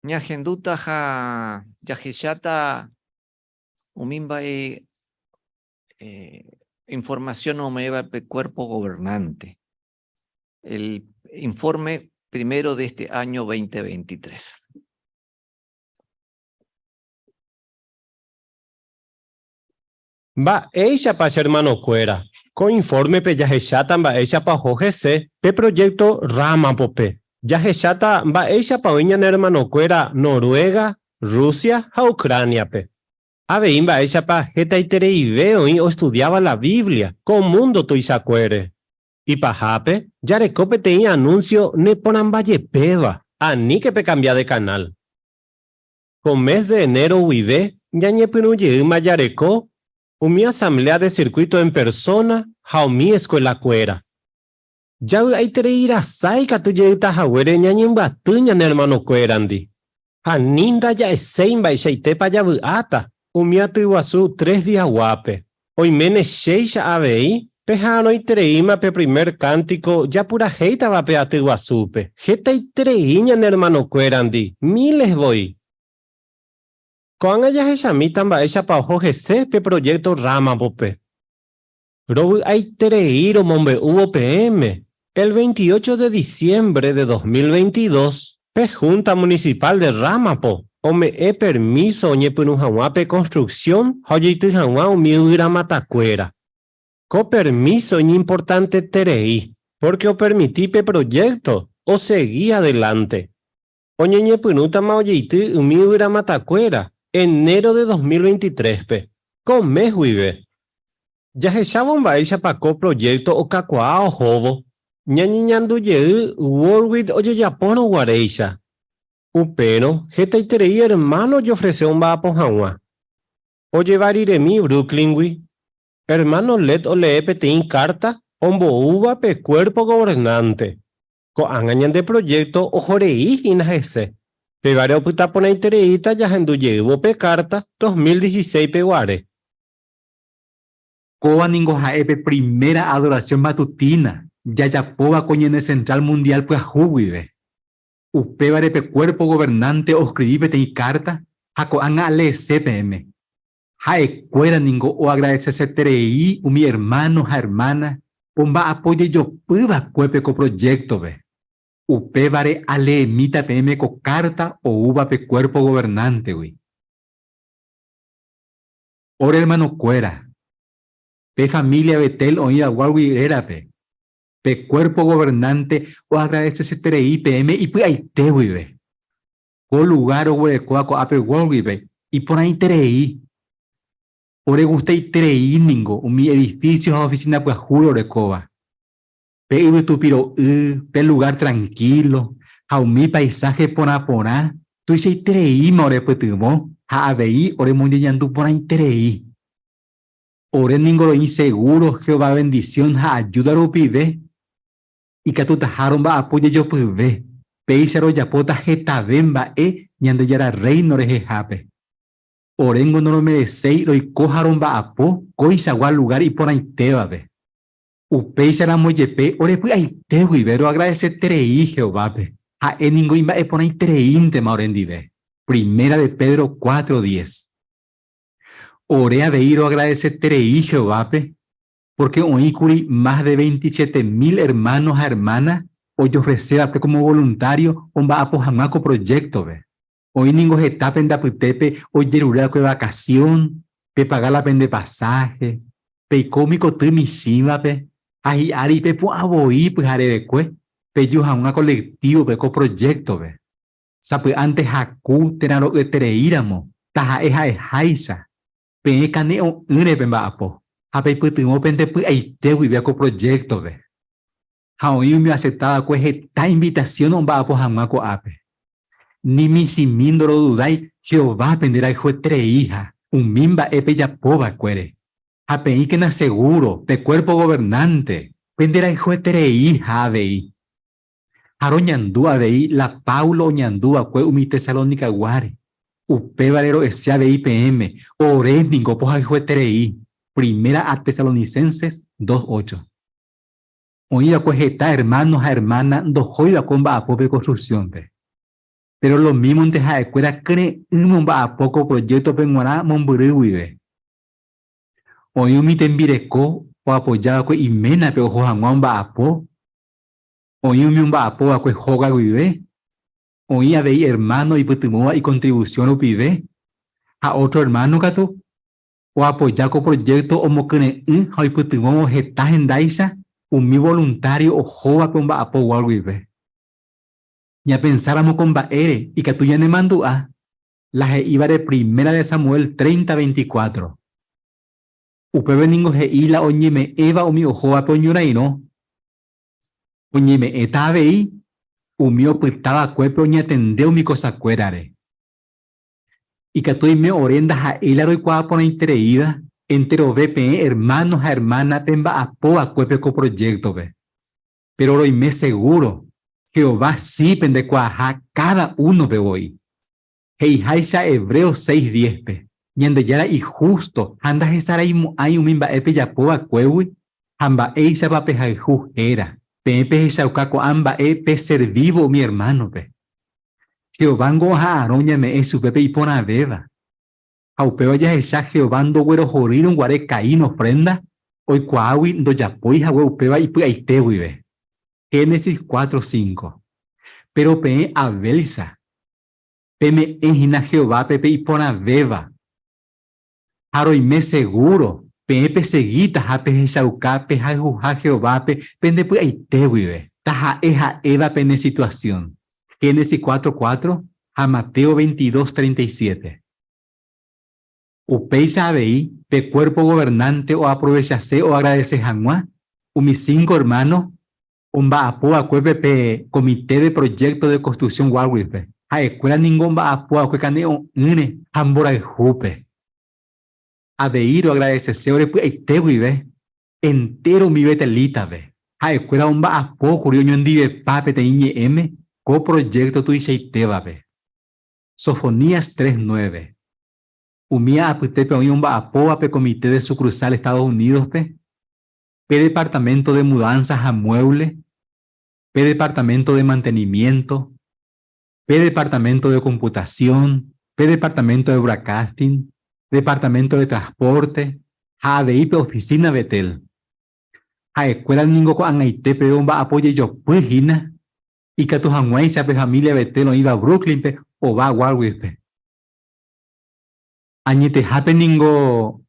Ñahenduta ha jahecháta umi mba'e eh, información ome'ẽva pe cuerpo gobernante. El informe primero de este año 2023. Mba'éichapa che hermanokuéra, ko informe-pe jahecháta mba'éichapa oho hese pe proyecto Ramapo-pe. Jahecháta mba'éichapa oĩ ñane hermanokuéra Noruega, Rusia ha Ucrania-pe. Avei mba'éichapa hetaitereive oĩ oestudiáva la Biblia ko múndo tuichakuére. Ipahápe, jareko peteĩ anuncio neporãmbajepéva, aníke pekambia de canal. Ko mes de enero guive ñañepyrũ jeýma jareko umi asamblea de circuito en persona ha umi escuela-kuéra. Javy'aiterei rasa ikatu jeýta haguére ñañembyaty ñane hermanokuérandi. Ha ni ndaja'eséi mba'eichaitépa javy'áta umi atyguasu tres diaguápe. Oiméne chéicha avei peha'arõitereíma pe primer kántiko japurahéitava pe aty guasúpe. Hetaiterei ñane ermanokuérandi, miles voi. Ko'ág̃a jahechamíta mba'éichapa oho hese pe proyecto Ramapo-pe. Rovy'aiterei romombe'úvo peẽme, el 28 de diciembre de 2022, pe Junta Municipal de Ramapo ome'ẽ permiso oñepyrũ hag̃ua pe construcción ha ojeity hag̃ua umi yvyramatakuéra. Ko permiso iñimportanteterei, porque opermiti pe proyecto osegi adelante. Oñeñepyrũtama ojeity umi yvyramatakuéra enero de 2023-pe, ko mes guive. Jahechávo mba'éichapa ko proyecto okakuaa ohóvo, ñañeñandu jey Warwick ojejapórõ guaréicha. Upérõ hetaiterei ermáno ojeofrese omba'apo hag̃ua. Ojeva riremi Brooklyn-gui, ermáno Lett olee peteĩ kárta omboúva pe Cuerpo Gobernante. Ko'ág̃a ñande proyecto ohorei hína hese. Pévare opyta porãitereíta jahendu jeývo pe kárta 2016-pe guare. Kóva ningo ha'e pe primera adoración matutina jajapóva ko ñane Central Mundial pyahu guive. Upévare pe Cuerpo Gobernante oskrivi peteĩ kárta ha ko'ág̃a aleese peẽme. Ha'ekuéra ningo oagradeseseterei umi ermáno ha ermána omba'apo jejopy va'ekuépe ko projéktope. Upévare aleemíta peẽme ko kárta oúva pe Cuerpo Gobernántegui. Ore ermanokuéra, pe família Betel oĩva Warwick rérape, pe Cuerpo Gobernante oagradeseseterei peẽme ipy'aite guive. Ko lugár oguerekóva ko'ápe Warwickpe iporãiterei. Oregustaiterei ningo umi edifísio ha ofisína pyahu rorekóva. Pe yvytu piro'y, pe lugár trankílo ha umi paisáhe porã porã tuichaitereíma orepytyvõ ha avei oremoñeñandu porãiterei. Ore ningo roĩ segúro Jehová vendisión ha ajúda rupive. Ikatutaha romba'apo jejopyve, péicha rojapóta hetave mba'e Ñandejára Rréino rehehápe. Oréngo noromereséi roiko ha romba'apo koichagua lugár iporãitévape. Upéicharamo jepe orepy'aite guive roagradeseterei Jehovápe, ha'e ningo imba'eporãitereíntema orendive. Primera de Pedro 4:10. Ore avei roagradeseterei Jehovápe pórke oĩ kuri mas de 27 mil ermáno ha ermána ojofresévape kómo voluntário omba'apo hag̃ua ko projéktope. Oĩ ningo heta pende apytépe ojerure va'ekue vakasión, pepaga la pende pasáhe, peiko umi koty michĩvape ha hi'ári pepu'ã voi pyharevekue peju hag̃ua kolektívope ko projéktope. Sapy'ánte haku térã ro'yetereíramo, taha'e ha'eháicha, peẽ kane'õ'ỹre pemba'apo ha peipytyvõ pende py'aite guive ko projéktope. Ha oĩ umi oasepta va'ekue heta invitasión omba'apo hag̃ua ko'ápe. Ni michĩmi ndorodudái Jehová penderayhuetereiha umi mba'e pejapo va'ekuére. Ha peĩkena segúro pe Kuérpo Governánte penderayhuetereiha avei. Ha roñandu avei la Páblo oñandu va'ekue umi Tesalonicayguáre. Upévare ro'ese avei peẽme, ore ningo pohayhueterei. Primera a Tesalonicenses 2, 8. Oĩ va'ekue heta ermáno ha ermána ndohói va'ekue omba'apo pe konstruksiónpe. Péro lomímonte ha'ekuéra kyre'ỹme omba'apo ko projéktope g̃uarã mombyry guive. Oĩ umi tembireko oapoja va'ekue iménape oho hag̃ua omba'apo, oĩ umi omba'apo va'ekue hóga guive, oĩ avei ermáno oipytyvõva ikontrivusión rupive, ha ótro ermáno katu oapoja ko projékto omokyre'ỹ ha oipytyvõvo heta hendáicha umi voluntário ohóvape omba'apo guive. Ñapensáramo ko mba'ére ikatu ñanemandu'a la he'ívare Primera de Samuel 30, 24. Upépe ningo he'i la oñeme'ẽva umi ohóvape oñorairõ, oñeme'ẽta avei umi opytava'ekuépe oñatende umi kosakuérare. Ikatu oime ore ndaha'éi la roikuaa porãitereíva enterove peẽ ermáno ha ermána pemba'apo va'ekuépe ko projéktope. Péro roime segúro Jehová si pendekuaaha káda únope voi. He'iháicha Hebreos 6:10-pe, Ñandejára ihústo ha ndahesaraimo'ãi umi mba'e pejapo va'ekuégui ha mba'éichapa pehayhu héra. Peẽ pehechauka ko'ã mba'e peservívo umi ermánope. Jehovángo oha'arõ ñame'ẽ chupe pe iporãvéva. Ha upéva jahecha Jehová ndoguerohorýirõ guare Caín ofrénda, oikuaágui ndojapói hague upéva ipy'aite guive. Génesis 4, 5. Péro peẽ Abélicha, peme'ẽ hína Jehovápe pe iporãvéva. Ha roime segúro peẽ pesegítaha pehechauka pehayhuha Jehovápe pende py'aite guive, taha'e ha'éva pene situasión. Génesis 4, 4 ha Mateo 22, 37. Upéicha avei pe Cuerpo Gobernante oaprovechase oagradese hag̃ua umi cinco ermáno omba'apo va'ekuépe pe Comité de Proyecto de Construcción Warwick-pe. Ha'ekuéra ningo omba'apo va'ekue kane'õ'ỹre ha mborayhúpe. Avei roagradesese ore py'aite guive entéro umi betelítape. Ha'ekuéra omba'apo kuri oñondivepa peteĩ ñe'ẽme ko projékto tuichaitévape. Sofonías 3, 9. Umíva apytépe oĩ omba'apóva pe Comité de Sucursal Estados Unídospe, pe Departamento de Mudanza ha Mueble, pe Departamento de Mantenimiento, pe Departamento de Computación, pe Departamento de Broadcasting, Departamento de Transporte ha avei pe Oficina Betel. Ha'ekuéra ningo ko'ag̃aite peve omba'apo jejopy hína ikatu hag̃uáicha pe familia Betel oĩva Brooklyn-pe ova Warwick-pe. Añetehápe ningo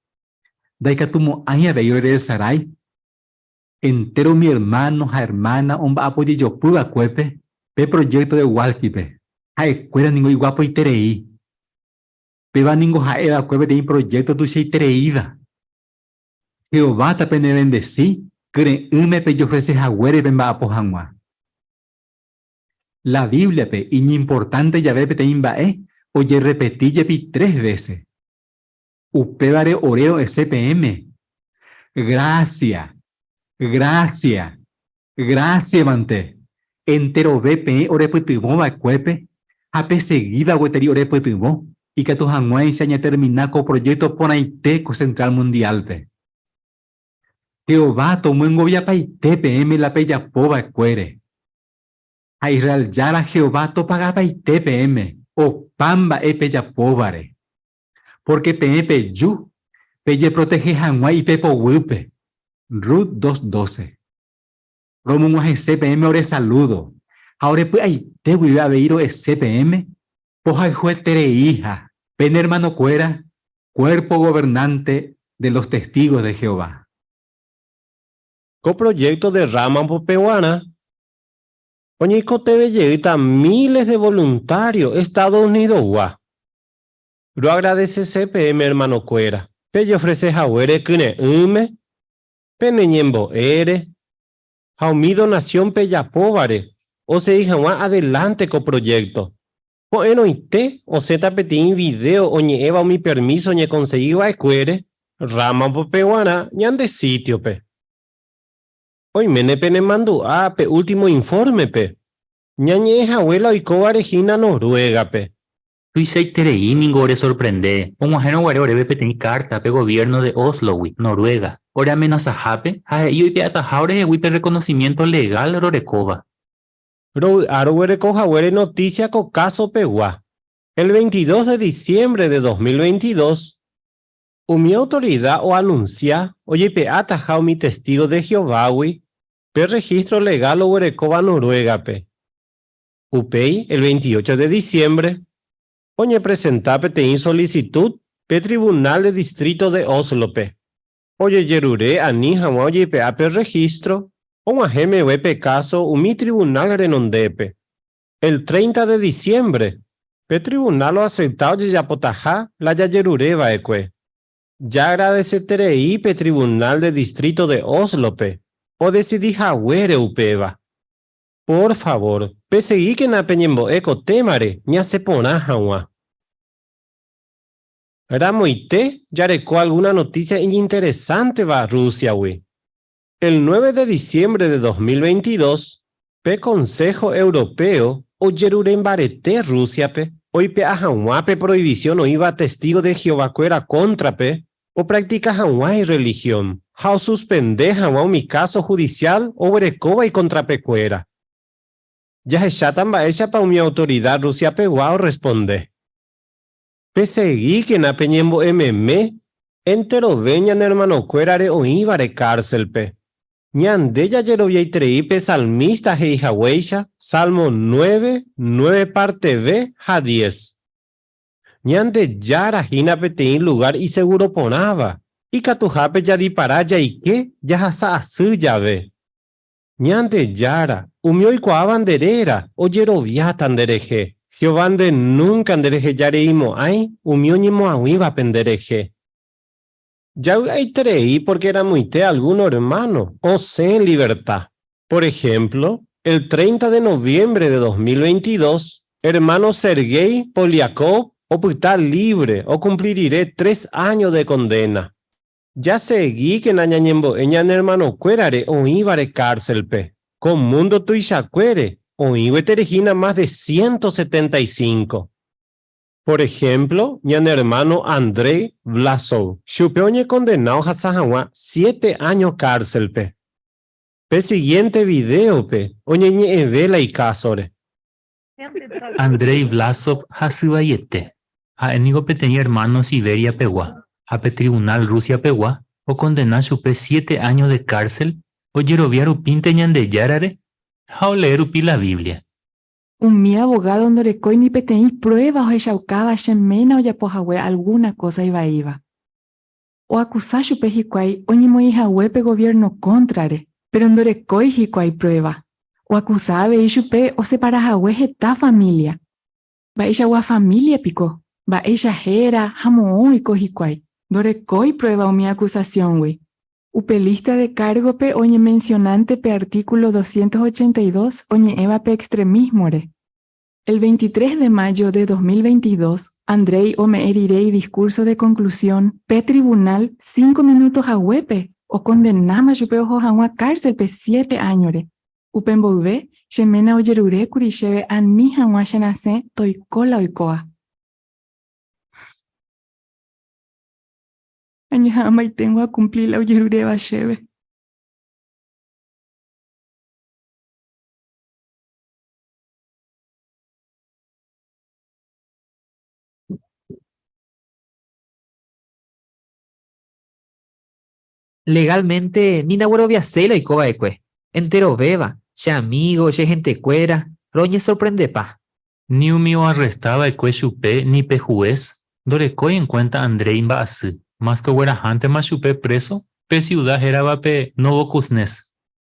ndaikatumo'ãi avei oreresarái entéro umi ermáno ha ermána omba'apo jejopy va'ekuépe pe projékto de Wallkill-pe. Ha'ekuéra ningo iguapoiterei. Péva ningo ha'e va'ekue peteĩ projékto tuichaitereíva. Jehová tapenevendesi kyre'ỹme pejofrese haguére pemba'apo hag̃ua. La Bíbliape iñimportánte jave peteĩ mba'e ojerrepeti jepi tres vése. Upévare ore ro'ese peẽme, Grásia! Grásia! Grásiamante, enterove peẽ orepytyvõ va'ekuépe ha pesegíva gueteri orepytyvõ, ikatu hag̃uáicha ñatermina ko projékto porãite ko Central Mundial-pe. Jehová tomyengoviapaite peẽme la pejapo va'ekuére. Ha Israel Jára Jehová topagapaite peẽme opa mba'e pejapóvare. Pórke peẽ peju pejeprotehe hag̃ua ipepo guýpe. Rut 2:12. Romog̃uahẽse peẽme ore salúdo, ha ore py'aite guive avei ro'ese peẽme pohayhuetereíha pene ermanokuéra Cuerpo Gobernante de los Testigos de Jehová. Ko proyecto de Rama-pe g̃uarã oñeikotevẽ jeýta miles de voluntario Estados Unidos-gua. Roagradecese peẽme hermanokuéra, pejeofrece haguére kyre'ỹme, pene ñembo'ére ha umi donación pejapóvare osegi hag̃ua adelante ko proyecto. Ko'ẽrõite osẽta peteĩ video oñe'ẽva umi permiso oñekonsegi va'ekuére Rama-pe g̃uarã ñande sitio-pe. Oiméne penemandu'a pe último informe-pe, ñañe'ẽ hague la oikóvare hína Noruega-pe. Tuichaiterei ningo oresorprende og̃uahẽrõ guare oréve peteĩ kárta pe goviérno de Óslogui, Noruega, oreamenasahápe ha he'i oipe'ataha orehegui pe rrekonosimiénto legál rorekóva. Rovy'a roguereko haguére notísia ko káso pegua. El 22 de diciembre de 2022, umi autorida oanunsia ojepe'ataha umi testígo de Jehovágui pe rregístro legál oguerekóva Noruégape. Upéi, el 28 de diciembre, oñepresenta peteĩ solicitud pe Tribunal de Distrito de Óslope. Ojejerure ani hag̃ua ojepe'a pe registro, og̃uahẽ meve pe káso umi trivunál renondépe. El 30 de diciembre, pe trivunál oasepta ojejapotaha la jajerure va'ekue. Jaagradeseterei pe Tribunal de Distrito de Óslope odesidi haguére upéva. Pór favór, pesegíkena peñembo'e ko témare ñasẽ porã hag̃ua. Ramoite jareko alguna noticia iñinteresánteva Rusia-gui. El 9 de diciembre de 2022, pe Consejo Europeo ojerure mbarete Rusia-pe oipe'a hag̃ua pe prohibición oĩva testigo de Jehová-kuéra kóntrape opractika hag̃ua irreligión ha osuspende hag̃ua umi káso judicial oguerekóva ikontrapekuéra. Jahecháta mba'éichapa umi autorida Rusia-pegua orresponde. Pesegíkena peñembo'e meme enterove ñane ermanokuérare oĩvare kárselpe. Ñande jajeroviaiterei pe salmísta he'i haguéicha, Salmo 9, 9 párte B ha 10. Ñandejára hína peteĩ lugár isegúro porãva, ikatuhápe jadipara jaike jahasa asy jave. Ñandejára, umi oikuaáva nde réra, ojeroviáta nderehe. Jehová nde núnka nderehejareimo'ãi umi oñemoag̃uívape nderehe. Javy'aiterei pórke ramoite algúno ermáno osẽ en liverta. Por ehémplo, el 30 de noviembre de 2022, ermáno Sergei Polyakov opyta lívre okumpli rire tres áño de kondéna. Jasegíkena ñañembo'e ñane ermanokuérare oĩvare kárselpe. Ko múndo tuichakuére oĩ gueteri hína mas de 175. Por ehémplo, ñane ermáno Andrei Vlasov, chupe oñekondena ohasa hag̃ua siete áño kárselpe. Pe sigiénte vidéope oñeñe'ẽve la ikásore. Andrei Vlasov hasyvaiete. Ha'e ningo peteĩ ermáno Siberiapegua, ha pe trivunál Rusiapegua okondena chupe siete áño de kársel ojerovia rupínte Ñandejárare ha olee rupi la Biblia. Umi avogádo ndorekói ni peteĩ pruéva ohechaukáva che ména ojapo hague algúna kósa ivaíva. Oakusa chupe hikuái oñemoĩ hague pe goviérno kóntrare, péro ndorekói hikuái pruéva. Oakusa avei chupe osepara hague heta família. Mba'eichagua família piko? Mba'éicha héra ha moõ oiko hikuái? Ndorekói pruéva umi akusasióngui. Upe lísta de kárgope oñemensionánte pe artíkulo 282 oñe'ẽva pe extremísmore. El 23 de mayo de 2022, Andrei ome'ẽ rire idiskúrso de konklusión, pe trivunál cinco minúto haguépe okondenáma chupe oho hag̃ua kárselpe siete áñore. Upe mboyve, che ména ojerurékuri chéve ani hag̃ua cherasẽ toiko la oikóva. Añeha'ãmbaiténgo akumpli la ojeruréva chéve. Legalmente ni ndagueroviaséi la oiko va'ekue. Enterovéva, che amígo, che hentekuéra, roñesorprendepa. Ni umi oarresta va'ekue chupe ni pe hués ndorekói en kuénta Andréi mba'asy, mas ke oguerahántema chupe préso pe siuda héravape Novokuznetsk.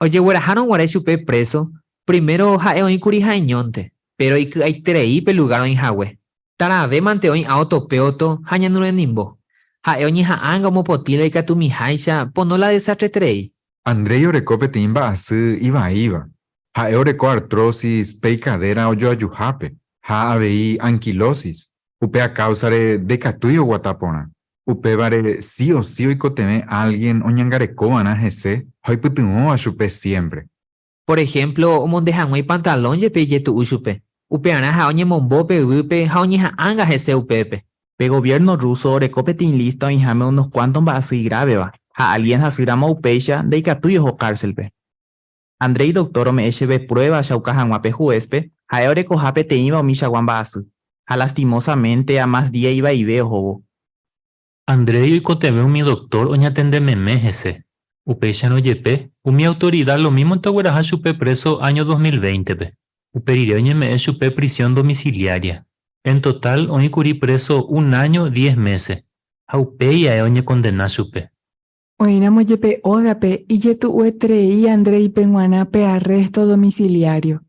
Ojeguerahárõ guare chupe préso, primero ha'e oĩ kuri ha'eñónte, péro iky'aiterei pe lugár oĩ hague. Taravémante oĩ áoto péoto ha ñanurenimbo. Ha'e oñeha'ãnga omopotĩ la ikatumiháicha pono la desastreterei. Andréi oreko peteĩ mba'asy ivaíva. Ha'e oreko artrosis pe ikadéra ojoajuhápe ha avei anquilosis, upéa káusare ndaikatúi oguata porã. Upévare si o si oikotevẽ álgien oñangarekova'erã hese ha oipytyvõva chupe siémpre. Por ehémplo, omonde hag̃ua ipantalón jepe ijetu'u chupe. Upearã ha'e oñemombo pe yvýpe ha oñeha'ãnga hese upépe. Pe goviérno rúso oreko peteĩ lísta oĩháme unos kuánto mba'asy igráveva, ha álgien hasýramo upéicha ndaikatúi oho kárselpe. Andréi doktór ome'ẽ chéve pruéva achauka hag̃ua pe huéspe ha'e orekoha peteĩva umichagua mba'asy, ha lastimósamente amás día ivaive ohóvo. Andréi oikotevẽ umi doktór oñatende meme hese. Upéicharõ jepe, umi autorida lomímonte ogueraha chupe préso áño 2020-pe. Upe rire oñeme'ẽ chupe prisión domiciliaria. En total oĩ kuri préso un áño diez mése, ha upéi ae oñekondena chupe. Oĩramo jepe ógape ijetu'ueterei Andréipe g̃uarã pe arresto domiciliario.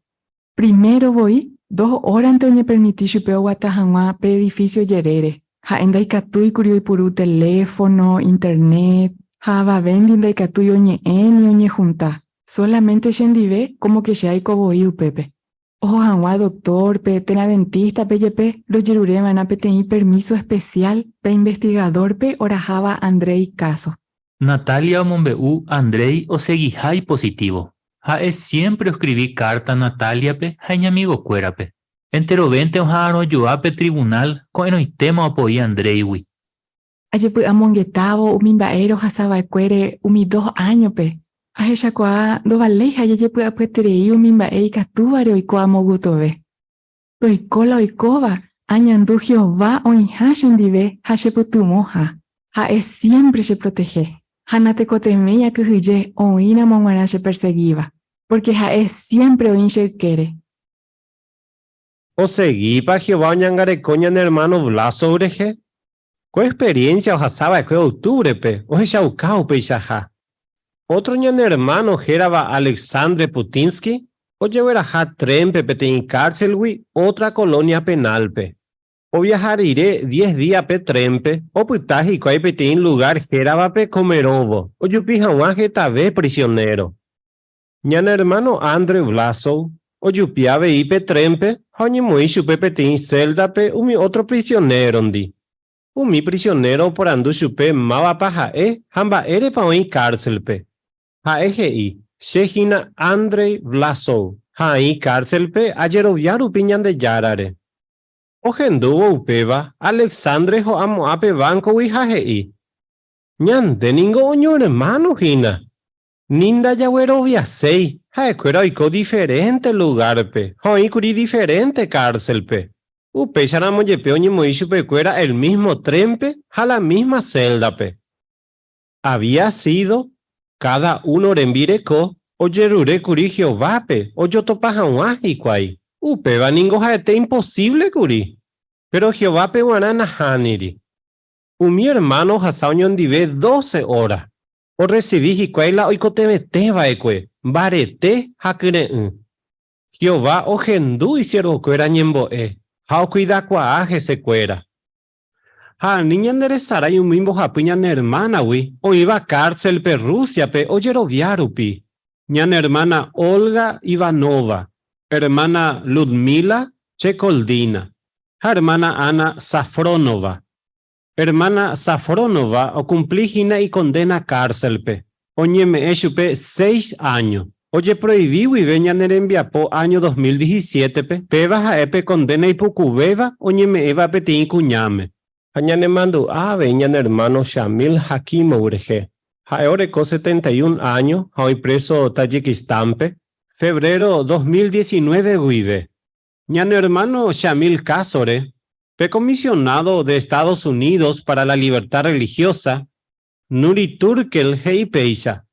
Primero voi, dos órante oñepermiti chupe oguata hag̃ua pe edifísio jerére. Ha'e ndaikatúikuri oipuru teléfono, internet, ha avavéndi ndaikatúi oñe'ẽ ni oñehunta. Sólamente chendive, kómo ke che aiko voi upépe. Oho hag̃ua doktórpe térã dentístape jepe rojerureva'erã peteĩ permíso espesiál pe investigadórpe oraháva Andréi káso. Natalia omombe'u Andréi osegiha ipositívo. Ha'e siémpre oskrivi kárta Natáliape ha iñamigokuérape. Enterovénte oha'arõjoa pe trivunál ko'ẽrõitéma opoi Andréigui. Ajepy'amongetávo umi mba'e rohasava'ekuére umi dos áñope, ahechakuaa ndovaléiha jajepy'apyeterei umi mba'e ikatúvare oiko amo gotove. Toiko la oikóva, añandu Jehová oĩha chendive ha chepytyvõha. Ha'e siémpre cheprotehe, ha natekotevẽi akyhyje oĩramo g̃uarã chepersegíva, pórke ha'e siémpre oĩ che ykére. Osegípa Jehová oñangareko ñane ermáno Vlasov rehe? Ko experiénsia ohasa va'ekue octúbrepe ohechauka upeichaha. Ótro ñane ermáno hérava Alexandre Putinsky ojegueraha trénpe peteĩ kárselgui ótra kolónia penálpe. Oviaha rire diez día pe trénpe, opyta hikuái peteĩ lugár héravape Komerovo, ojupi hag̃ua hetave prisionéro. Ñane ermáno Andrey Vlasov ojupi avei pe trénpe ha oñemoĩ chupe peteĩ séldape umi ótro prisionérondi. Umi prisionéro oporandu chupe mávapa ha'e ha mba'érepa oĩ kárselpe. Ha'e he'i, Che hína Andrey Vlasov ha aĩ kárselpe ajerovia rupi Ñandejárare. Ohendúvo upéva, Alexandre ho'amo'ã pe vánkogui ha he'i, Ñande ningo oñoermáno hína. Ni ndajagueroviaséi, ha'ekuéra oiko diferénte lugárpe ha oĩ kuri diferénte kárselpe. Upéicharamo jepe oñemoĩ chupekuéra el mísmo trénpe ha la mísma séldape. Avía sído káda uno rembireko ojerure kuri Jehovápe ojotopa hag̃ua hikuái. Upéva ningo ha'ete imposívle kuri, péro Jehovápe g̃uarã nahániri. Umi ermáno ohasa oñondive doce óra. Orresivi hikuái la oikotevẽte va'ekue, mbarete ha kyre'ỹ. Jehová ohendu isiervokuéra ñembo'e ha okuidakuaa hesekuéra. Ha ani ñanderesarái umi mbohapy ñane ermánagui oĩva kárselpe Rúsiape ojerovia rupi, ñane ermána Olga Ivanova, ermána Ludmila Chekoldina ha ermána Anna Safrónova. Ermána Safrónova okumpli hína ikondéna kárselpe, oñeme'ẽ chupe seis áño. Ojeproivi guive ñane rembiapo áño 2017-pe, péva ha'e pe condena ipukuvéva oñeme'ẽva peteĩ kuñáme. Ha ñanemandu'a avei ñane ermáno Shamil Hakimov rehe. Ha'e oreko 71 áño ha oĩ préso Tayikistánpe, febrero 2019 guive. Ñane ermáno Shamil kásore, pe Comisionado de Estados Unidos para la Libertad Religiosa, Nury Turkel he'i péicha,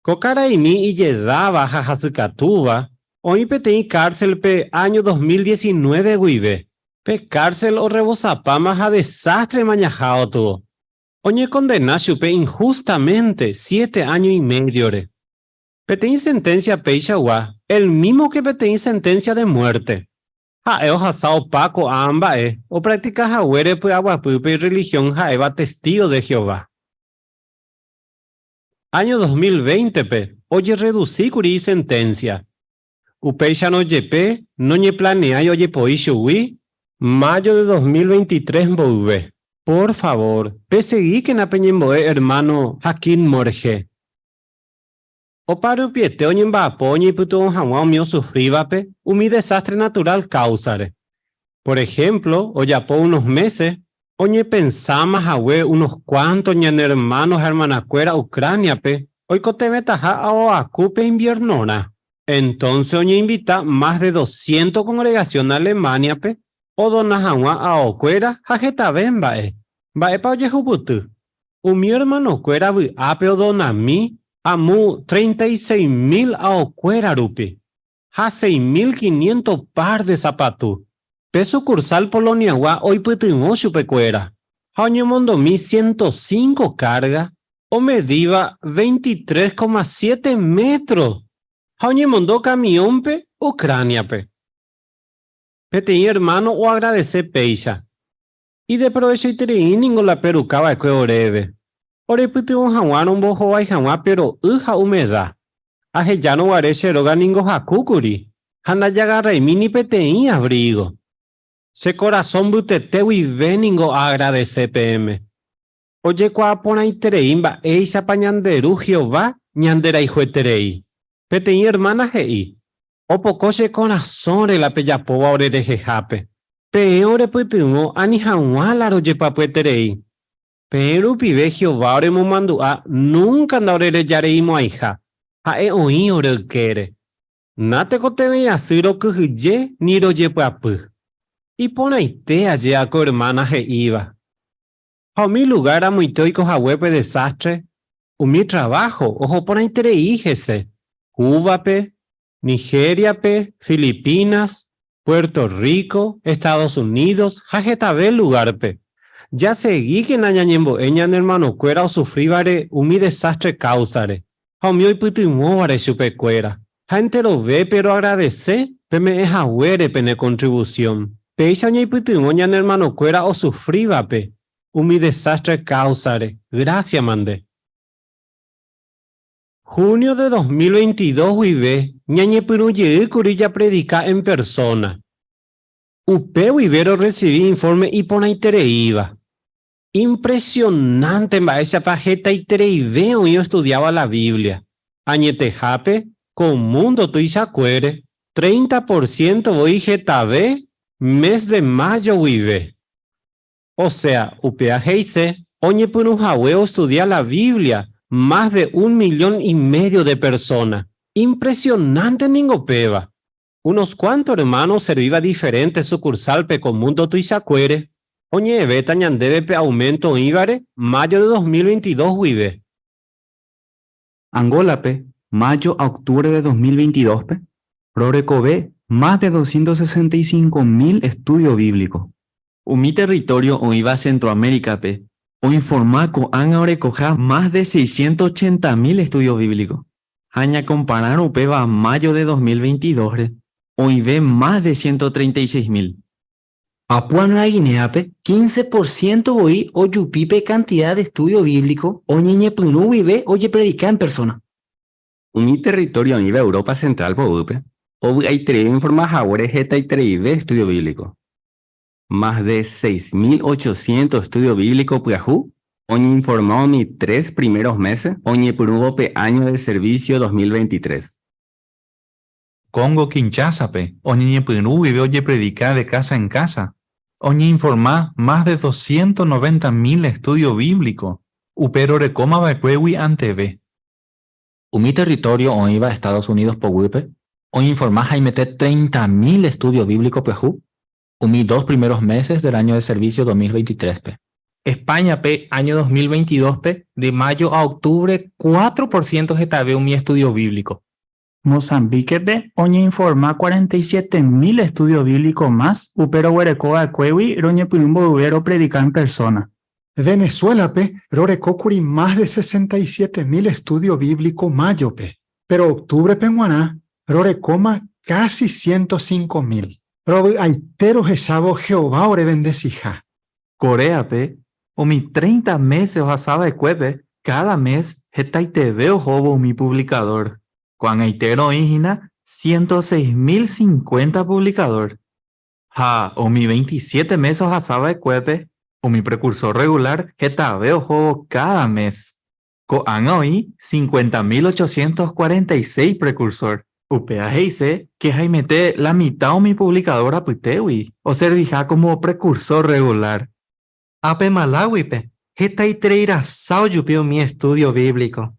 Ko karaimi ijedáva ha hasykatúva oĩ peteĩ cárcel-pe áño 2019 guive. Pe cárcel orrebosapáma ha desastre mañaha otyo. Oñekondena chupe injustamente siete áño y medio-re. Peteĩ sentencia peichagua, el mismo que peteĩ sentencia de muerte. Ha'e ohasa opa ko'ã mba'e opractica haguére py'aguapýpe irreligión ha'éva Testigo de Jehová. Áño 2020-pe ojerredusíkuri isenténsia. Upéicharõ jepe noñeplaneái ojepoi chugui mayo de 2023 mboyve. Por favor, pesegíkena peñembo'e ermáno Hakim rehe. Opa rupiete oñemba'apo oñeipytyvõ hag̃ua umi osufrívape umi desástre naturál káusare. Por ehémplo, ojapo unos mése, oñepensáma hague unos kuánto ñane ermáno ha ermanakuéra Ucrániape oikotevẽtaha aoaku pe inviernorã. Entónse oñeinvita mas de doscientos kongregasión Alemániape odona hag̃ua aokuéra ha hetave mba'e. Mba'épa ojehupyty? Umi ermanokuéra vy'ápe odonami amu 36 mil aokuéra rupi ha 6500 par de sapatu. Pe sukursál Poloniagua oipytyvõ chupekuéra ha oñemondomi 105 kárga omedíva 23,7 métro ha oñemondo kamiónpe Ucrániape. Peteĩ ermáno oagradese péicha. Ideprovechoiterei ningo la peruka va'ekue oréve. Orepytyvõ hag̃ua rombohovái hag̃ua pe ro'y ha umeda. Ahejárõ guare che róga ningo haku kuri, ha ndajagarraimi ni peteĩ abrigo. Che korasõ mbytete guive ningo aagradese peẽme. Ojekuaa porãiterei mba'éichapa ñande Ru Jehová ñanderayhueterei. Peteĩ ermána he'i, Opoko che korasõre la pejapóva orerehehápe. Peẽ orepytyvõ ani hag̃ua la rojepapyeterei. Peẽ rupive Jehová oremomandu'a núnka ndaorerejareimo'ãiha, ha'e oĩ ore ykére. Natekotevẽi asy rokyhyje ni rojepyapy. Iporãite ajéa ko ermána he'íva. Ha umi lugár amoite oiko hague pe desástre, umi traváho oho porãiterei hese, Cúbape, Nigériape, Filipinas, Puerto Rico, Estados Unidos ha hetave lugárpe. Jasegíkena ñañembo'e ñane ermanokuéra osufrívare umi desástre káusare ha umi oipytyvõvare chupekuéra. Ha enterovépe roagradese peme'ẽ haguére pene kontrivusión. Péicha oñeipytyvõ ñane ermanokuéra osufrívape umi desástre káusare. Grásiamante! Junio de 2022 guive ñañepyrũ jey kuri japredika en persóna. Upe guive rorresivi infórme iporãitereíva. Impresionánte mba'éichapa hetaitereive oĩ ostudiáva la Biblia. Añetehápe, ko múndo tuichakuére, 30 por ciento voi hetave mes de mayo guive. Osea, upéva he'ise oñepyrũ hague ostudia la Biblia mas de un millón y medio de persóna. Impresionánte ningo péva! Unos kuánto ermáno oservíva diferénte sukursálpe ko múndo tuichakuére, oñe'ẽvéta ñandéve pe auménto oĩvare mayo de 2022 guive. Angólape, mayo ha octubre de 2022-pe, rorekove más de 265 mil estudio bíblico. Umi territorio oĩva Centroamérica-pe oinforma ko'ág̃a orekoha más de 680 mil estudio bíblico. Ha ñakomparárõ upéva mayo de 2022-re, oĩve más de 136 mil. Papúa Nueva Guinea-pe, 15 por ciento voi ojupi pe cantidad de estudio bíblico oñeñepyrũ guive ojepredika en persona. Umi territorio oĩva Europa Central poguýpe, ovy'aiterei oinforma haguére hetaitereive estudio bíblico. Más de 6800 estudio bíblico pyahu. Oñeinforma umi tres primeros mése oñepyrũvo pe áño de servísio 2023. Congo Kinshasa-pe oñeñepyrũ guive ojepredika de casa en casa, oñeinforma más de 290 000 estudio bíblico, upe rorekóma va'ekuégui anteve. Umi territorio oĩva Estados Unidos poguýpe, oinforma haimete 30 000 estudio bíblico pyahu, umi dos primeros meses del año de servicio 2023-pe. España pe año 2022 pe, de mayo a octubre 4% hetave umi estudio bíblico. Mozambique-pe oñeinforma 47 000 estudio bíblico más upe roguerekova'ekuégui roñepyrũ mboyve ropredika en persona. Venezuela-pe rorekókuri más de 67 000 estudio bíblico mayo-pe, pero octubre-pe g̃uarã rorekóma casi 105 000. Rovy'aite rohechávo Jehová orebendeciha. Corea-pe, umi 30 mése ohasava'ekuépe, cada mes hetaiteve ohóvo umi publicador. Ko'ag̃aite oĩhína 106 050 publicador. Ha umi 27 mése ohasava'ekuépe, umi precursor regular hetave ohóvo cada mes. Ko'ág̃a oĩ 50 846 precursor. Upéva he'ise que haimete la mitad umi publicador apytégui oserviha como precursor regular. Ápe Malawi-pe hetaitereirasa ojupi umi estudio bíblico.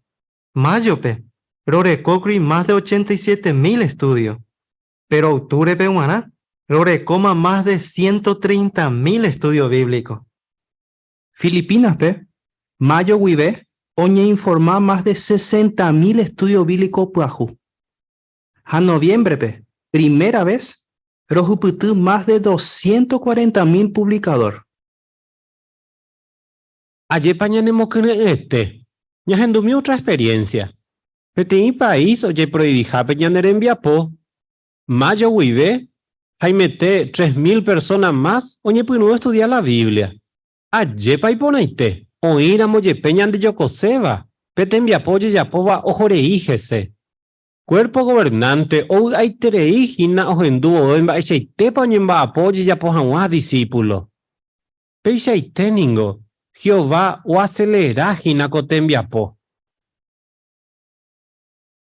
Mayo-pe rorekókuri más de 87 000 estudio. Pero octubre-pe g̃uarã rorekóma más de 130 000 estudio bíblico. Filipinas-pe, mayo guive, oñeinforma más de 60 000 estudio bíblico pyahu. Ha noviembre-pe, primera vez, rohupyty más de 240 000 publicador. Ajépa ñanemokyre'ỹete. Ñahendumi otra experiencia. Peteĩ país ojeprohibihápe ñane rembiapo, mayo guive, haimete 3000 personas más oñepyrũ estudiar la Biblia. Ajépa iporãite, oĩramo jepe ñandejokoséva, pe tembiapo ojejapóva ohorei hese. Cuerpo gobernante ovy'aiterei hína ohendúvo mba'eichaitépa oñemba'apo ojejapo hag̃ua discípulo. Peichaite ningo, Jehová oacelera hína ko tembiapo.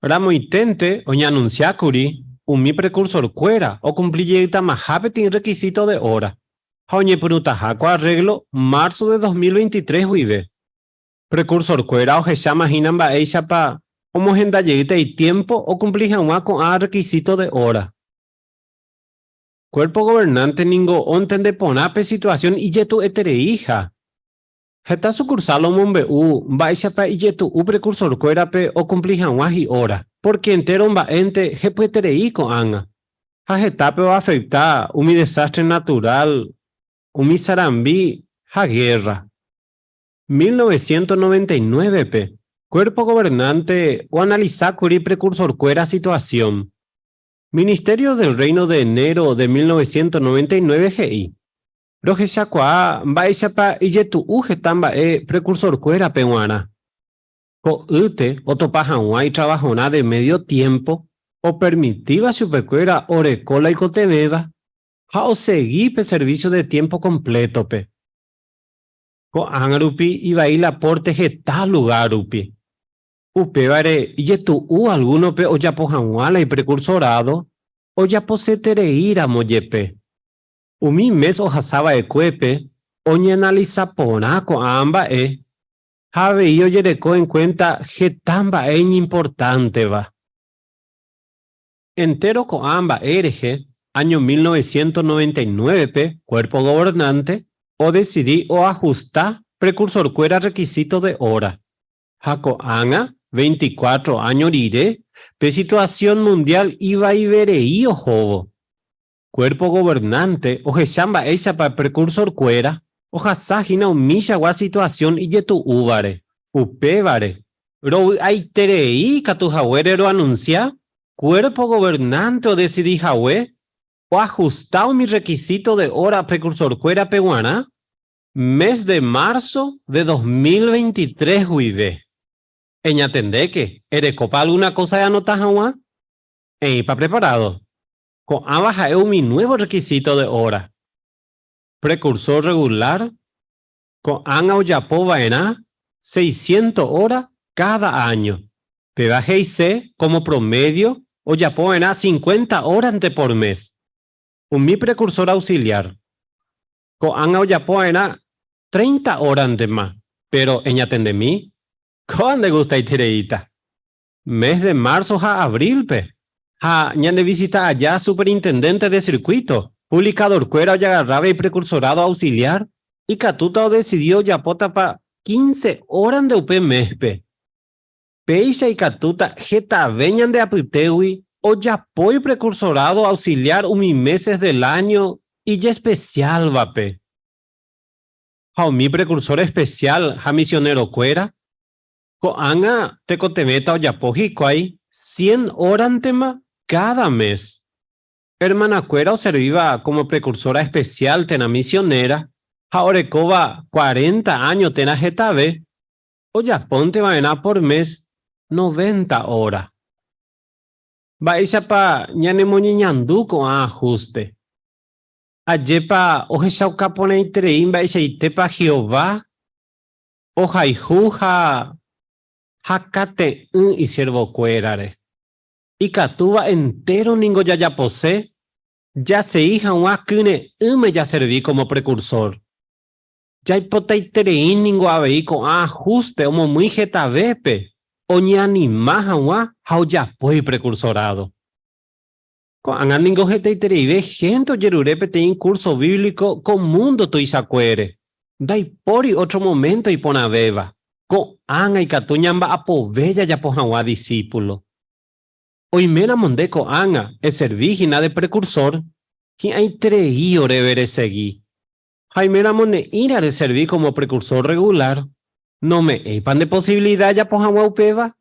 Ramoiténte oñeanunciákuri umi precursorkuéra okumplijeýtamaha peteĩ requisito de hora ha oñepyrũtaha ko arreglo marzo de 2023 guive. Precursorkuéra ohecháma hína mba'éichapa omohendajeýta itiempo okumpli hag̃ua ko'ã requisito de hora. Cuerpo gobernante ningo ontende porã pe situación ijetu'etereíha. Heta sucursal omombe'u mba'éichapa ijetu'u precursorkuérape okumpli hag̃ua hi'hora, porque entero mba'énte hepyeterei ko'ág̃a. Ha hetápe oafecta umi desastre natural, umi sarambi ha guerra. 1999-pe, Cuerpo Gobernante oanalizákuri precursorkuéra situación. Ministerio del Reino de enero de 1999 he'i. Rohechakuaa mba'éichapa ijetu'u heta mba'e precursorkuérape g̃uarã. Ko'ýte otopa hag̃ua itrabajorã de medio tiempo opermitíva chupekuéra oreko la ikotevẽva ha osegi pe servicio de tiempo completo-pe. Ko'ág̃a rupi ivai la porte heta lugar rupi. Upévare ijetu'u alguno-pe ojapo hag̃ua la iprecursorado ojaposetereíramo jepe. Umi mes ohasava'ekuépe oñeanaliza porã ko'ã mba'e ha avei ojereko en cuenta heta mba'e iñimportánteva. Entero ko'ã mba'e rehe, año 1999-pe, Cuerpo Gobernante odecidi oajusta precursorkuéra requisito de hora. Ha ko'ág̃a, 24 año rire, pe situación mundial ivaiverei ohóvo. Cuerpo Gobernante ohecha mba'éichapa precursorkuéra ohasahína umichagua situación ijetu'úvare. Upévare, rovy'aiterei ikatu haguére roanuncia Cuerpo Gobernante odecidi hague oajusta umi requisito de hora precursorkuérape g̃uarã mes de marzo de 2023 guive. Eñatendéke, erekópa alguna cosa eanota hag̃ua? Eĩpa preparado? Ko'ãva ha'e umi nuevo requisito de hora. Precursor regular. Ko'ág̃a ojapo va'erã seiscientos hora káda áño. Péva he'ise como promedio ojapo va'erã cincuenta hórante por mes. Umi precursor auxiliar. Ko'ág̃a ojapo va'erã treinta hórantema, péro eñatendemi, kóva ndegustaitereíta. Mes de marzo ha abril-pe, ha ñandevisita aja superintendente de circuito, publicador-kuéra ojagarráva iprekursorádo auxiliar, ikatúta odesidi ojapótapa quince hórante upe mes-pe. Péicha ikatúta hetave ñande apytégui ojapo iprekursorádo auxiliar umi meses del año ijespesiálvape. Ha umi prekursór espesiál ha misionerokuéra, Ko'ág̃a tekotevẽta ojapo hikuái cien hórantema káda mes. Ermanakuéra oservíva kómo prekursóra espesiál térã misionéra ha orekóva cuarenta áño térã hetave, ojapónte va'erã por mes noventa óra. Mba'éichapa ñanemoñeñandu ko'ã ahúste? Ajépa ohechauka porãiterei mba'eichaitépa Jehová Ohayhu ha hakate'ỹ isiervokuérare. Ikatúva entéro ningo jajapose jasegi hag̃ua kyre'ỹme jaservi kómo prekursór. Jaipotaiterei ningo avei ko'ã ahúste omomýi hetavépe oñeanima hag̃ua ha ojapo iprekursorádo. Ko'ág̃a ningo hetaitereive hénte ojerure peteĩ kúrso bíblico ko múndo tuichakuére. Ndaipóri ótro moménto iporãvéva. Ko'ág̃a ikatu ñamba'apove jajapo hag̃ua disípulo. Oiméramo nde ko'ág̃a eservi hína de prekursór, hi'ãiterei oréve resegi. Ha oiméramo ne'ĩra reservi kómo prekursór rregulár, nome'ẽipa nde posivilida ejapo hag̃ua upéva?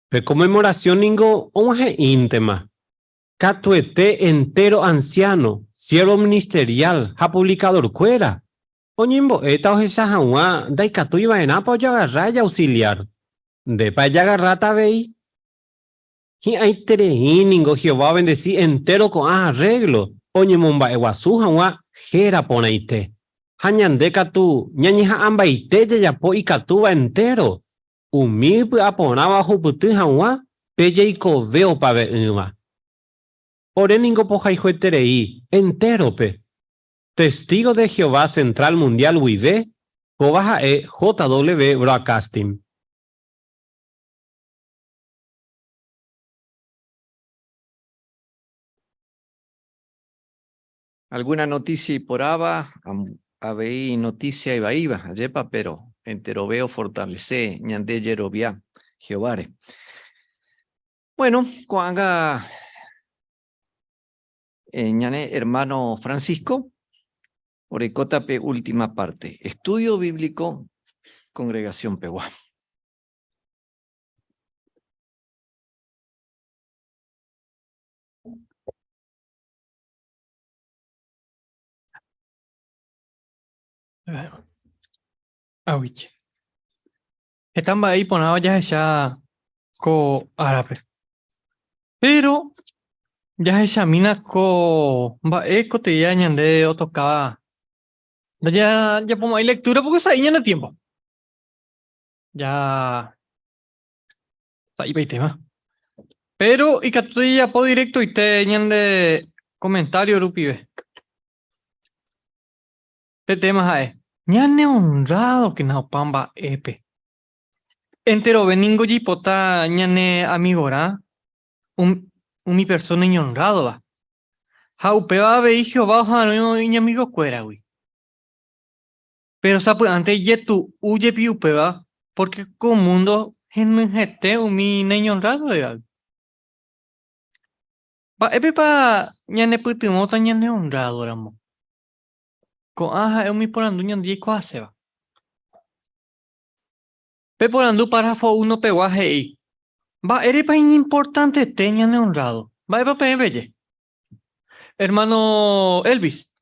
Pe Conmemoración ningo og̃uahẽ'íntema. Katuete entéro ansiáno, siérvo ministeriál ha puvlikadorkuéra oñembo'éta ohecha hag̃ua ndaikatúi va'erãpa ojagarra ijauxiliár. Ndépa ejagarráta avei? Hi'ãiterei ningo Jehová ovendesi entéro ko'ã arréglo oñemomba'eguasu hag̃ua héra porãite. Ha ñande katu ñañeha'ãmbaite jajapo ikatúva entéro Umi ipy'aporãva ohupyty hag̃ua pe jeikove opave'ỹva. Ore ningo pohayhueterei entérope. Testigo de Jehová Central Mundial guive, kóva ha'e JW Broadcasting. Alguna noticia iporãva, avei noticia ivaíva, ajépa, péro enterove ofortalese ñande jerovia Jehováre. Bueno, ko'ág̃a ñane ermáno Francisco orekóta pe última parte, estudio bíblico congregación pegua. Aguije. Heta mba'e iporãva jahecha ko árape. Péro jahechamína ko mba'e koteĩa ñande otokáva. Ndajajapomo'ãi lectura porque sa'i ñane tiempo. Ja sa'ipaitéma. Péro ikatu jajapo directoite ñande comentario rupive. Pe tema ha'e, ñane honrádokena opa mba'épe. Enterove ningo jaipota ñane amigorã umi persóna iñonrrádova. Ha upéva avei Jehová oha'arõ iñamigokuéragui. Péro sapy'ánte ijetu'u jepi upéva pórke ko múndo henyhẽte umi naiñonrrádoivagui. Mba'épepa ñanepytyvõta ñaneonrrádoramo? Ko'ã ha'e umi porandu ñande jaikuaaséva. Pe porandu párrafo uno pegua he'i, Mba'érepa iñimportantete ñaneonrrádo? Mba'épa peẽ peje? Ermáno Elvis.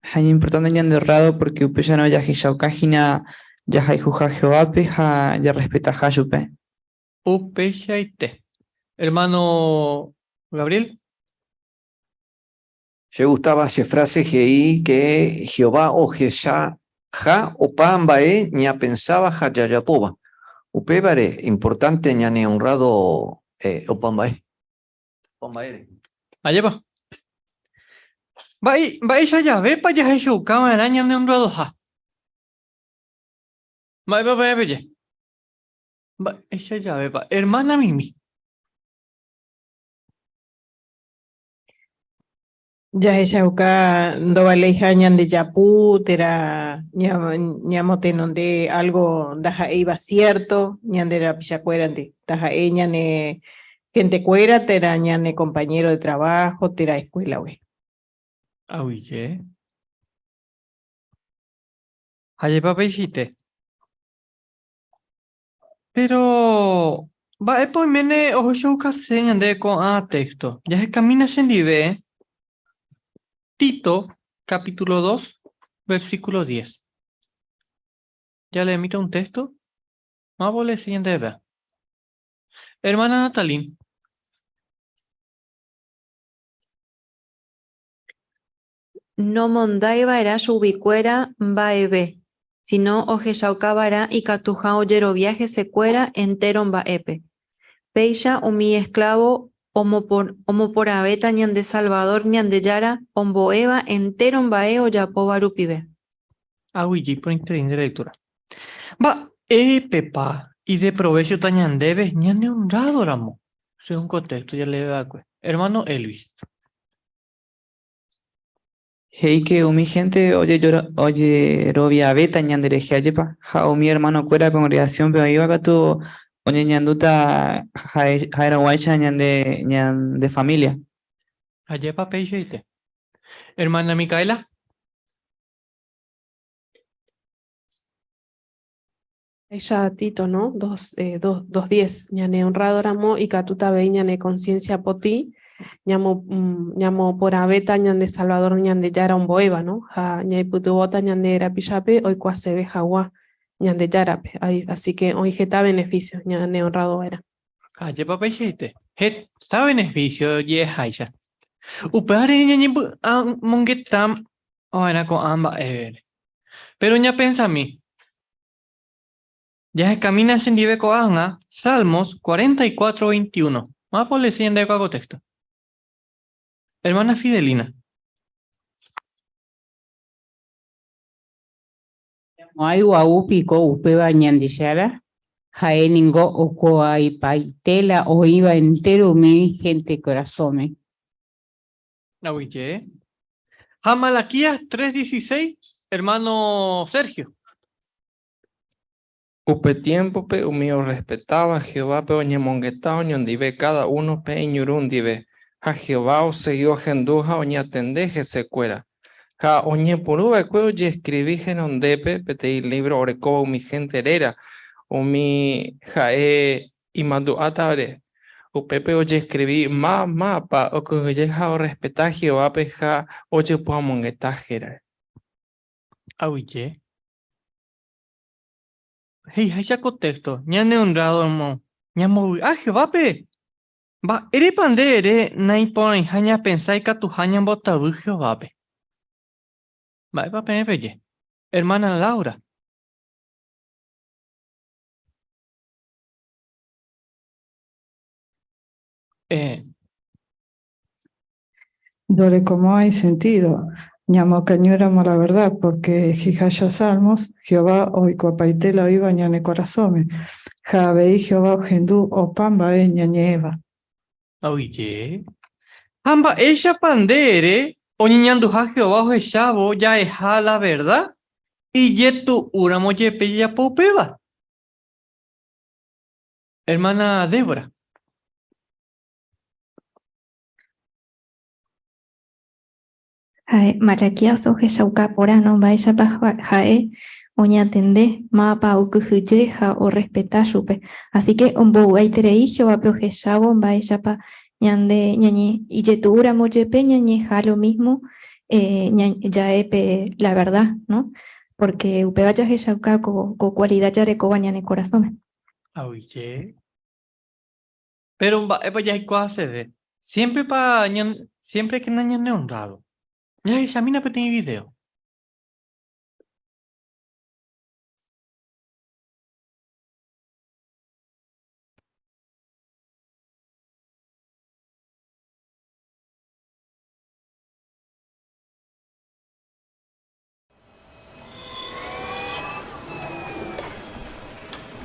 Ha iñimportánte ñandeonrrádo pórke upéicharõ jahechauka hína jahayhuha Jehovápe ha jarrespetaha chupe. Upeichaite. Ermáno Gabriel. Che gustaba che frase he'i ke Jehová ohecha ha opa mba'e ñapensáva ha jajapóva. Upévare importante ñane honrado opa mba'e. Opa mba'ére. Ajépa. Mba'e, mba'éicha javépa jahechauka va'erã ñane honradoha? Mba'épa peẽ peje? Mba'éicha javépa? Hermana Mimi. Jahechauka ndovaleiha ñandejapu térã ñamotenonde algo ndaha'éiva cierto ñande rapichakuérandi, taha'e ñane gentekuéra térã ñane compañero de trabajo térã escuela-gui. Aguyje. Ajépa peichaite. Pero, mba'épa oiméne ohechaukase ñande ko'ã texto? Jahekamína chendive Tito capítulo 2, versículo 10. Ya leemita un texto. Máva oleese ñandéve. Hermana Natalín. Nomondaiva'erã chuguikuéra mba'eve, síno ohechaukava'erã ikatuha ojerovia hesekuéra entéro mba'épe. Péicha umi esklávo omoporãvéta ñande Salvadór Ñandejára ombo'éva entéro mba'e ojapóva rupive. Aguyje iporãiterei nde lectura. Mba'épepa ideprovéchota ñandéve ñaneonrrádoramo, según ko texto jaleeva'ekue. Hermano Elvis. He'íke umi hénte ojeroviavéta ñanderehe ajépa, ha umi ermanokuéra kongregasiónpe oĩva katu oñeñandúta ha'erõguáicha ñande família. Ajépa peichaite. Ermána Micaela. Ella Tito, ¿no? Dos, dos, 2.10. Ñane honrado ramo ikatúta avei ñane conciencia potĩ, ñamo, ñamoporãvéta ñande Salvador Ñandejára ombo'éva, ¿no? Ha ñaipytyvõta ñande rapichápe oikuaaseve hag̃ua Ñandejárape. Así que oĩ heta beneficio ñane honrado va'erã. Ajépa peichaite. Heta beneficio je'eháicha. Upévare ñañepy'amongeta va'erã ko'ã mba'ére. Péro ñapensami, Jahekamína chendive ko'ág̃a Salmos 44, 21. Mávapa oleese ñandéve ko'ã ko téxto? Hermana Fidelina. Mo'ãi gua'u piko upéva Ñandejára? Ha'e ningo oikuaaipaite la oĩva entéro umi hénte korasõme. Aguyje. Ha Malaquías 3:16, hermano Sergio. Upe tiémpope umi orrespetáva Jehovápe oñemongeta oñondive káda uno pe iñuru ndive, ha Jehová osegi ohendu ha oñatende hesekuéra. Ha oñepyrũ va'ekue ojeskrivi henondépe peteĩ lívro orekóva umi hénte réra, umi ha'e imandu'átavare. Upépe ojeskrivi máva mávapa okyhyje ha orrespeta Jehovápe ha ojepy'amongeta hérare. Aguyje. He'iháicha ko téxto, ñaneonrrádoramo ñambovy'a Jehovápe. Mba'érepa nde ere naiporãiha ñapensa ikatuha ñambotavy Jehovápe? Mba'épa peẽ peje, ermána Laura? Eh. Ndorekomo'ãi sentido ñamokañýramo la verdad, porque he'iháicha Salmos, Jehová oikuaapaite la oĩva ñane korasõme, ha avei Jehová ohendu opa mba'e ñañe'ẽva. Oye. Ha mba'éichapa nde ere oñeñanduha Jehová ohechávo ja'eha la verda ijetu'úramo jepe jajapo upéva? Hermana Débora. Ha'e Malaquías ohechauka porãrõ mba'éichapa ha'e oñatende mávapa okyhyje ha orrespeta chupe. Así ke ombovy'aiterei Jehovápe ohechávo mba'éichapa ñande ñañe ijetu'úramo jepe ñañeha lo mismo ja'e pe la verdad, no? Porque upéva jahechauka ko ko kualida jarekóva ñane korasõme. Aguyje. Péro mba'épa jaikuaaseve? Siémprepa ñan, siémprekena ñaneonrrádo. Jahechamína peteĩ video.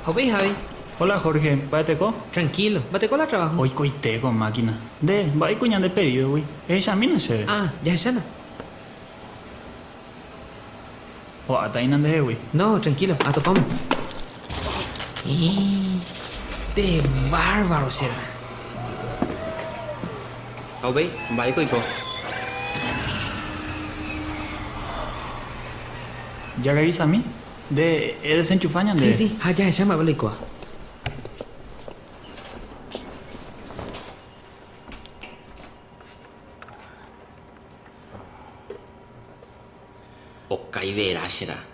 Upéi Javi. Hola Jorge, mba'eteko? Tranquilo, mba'eteko la trabajo? Oikoite ko máquina. Nde, mba'éiko ñande pedidogui? Ehechamína chéve. Ah, jahechána. Ho'áta hína ndehegui. No, tranquilo, atopáma. Te bárbaro che ra'y. Ha upéi, mba'éiko oiko? Jarevisami, nde edesenchufa ñande. Sí, sí, ha jahecha mba'épa la oikóva. Okái vera che ra'y.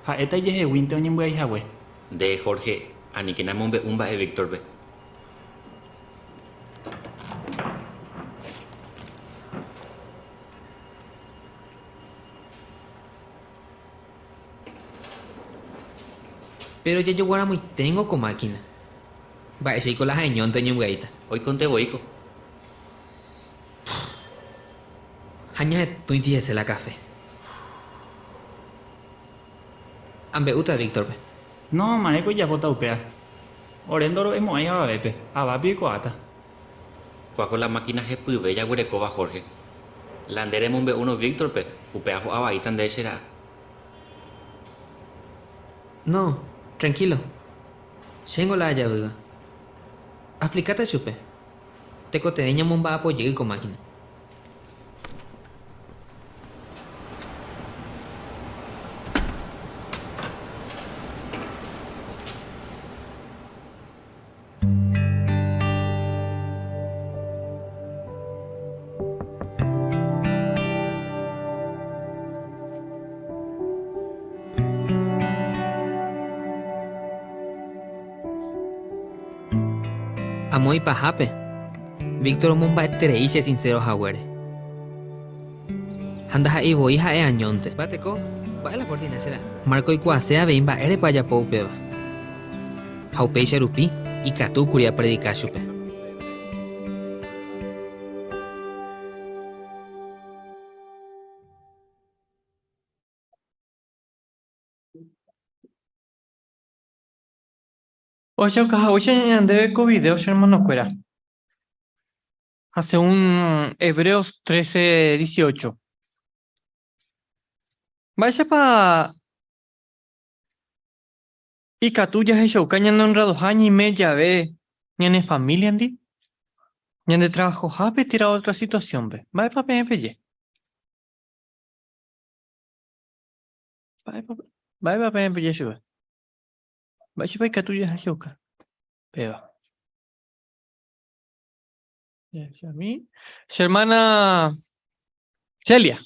Ha'éta ijeheguínte oñembyai hague. Nde, Jorge, aníkena emombe'u mba'e Víctorpe. Péro jajoguaramoiténgo ko mákina. Mba'éichaiko la ha'eñónte oñembyaíta. Oikonte voíko. Ha ñahetũiti hese la kafe. Ambe'úta Víctorpe. No, maréko ijapóta upéva. Ore ndoro'emo'ãi avavépe, avápi oikuaáta. Kóa ko la mákina hepyve jaguerekóva Jorge. La nde remombe'úrõ Víctorpe, upéva ho'a vaíta nde che ra'a. No, tranquilo. Chéngo la ajavýva. Aexplikáta chupe. Tekotevẽ ñamomba'apo jey ko mákina. Amo ipahápe, Víctor omomba'eterei che sincero haguére. Ha ndaha'éi voi ha'e añónte. Mba'eteko, mba'e la cortina che ra'y? Marco oikuaase avei mba'érepa ajapo upéva. Ha upéicha rupi ikatúkuri apredika chupe. Ohechauka haguéicha ñandéve ko video che hermanokuéra. Ha según Hebreos 13, 18. Mba'éichapa ikatu jahechauka ñaneonrradoha ñaime jave ñane famíliandi, ñande travahohápe térã ótra situasiónpe? Mba'épa peẽ peje? Mba'épa peẽ peje chupe? Mba'éichapa ikatu jahechauka péva? Che hermana Celia.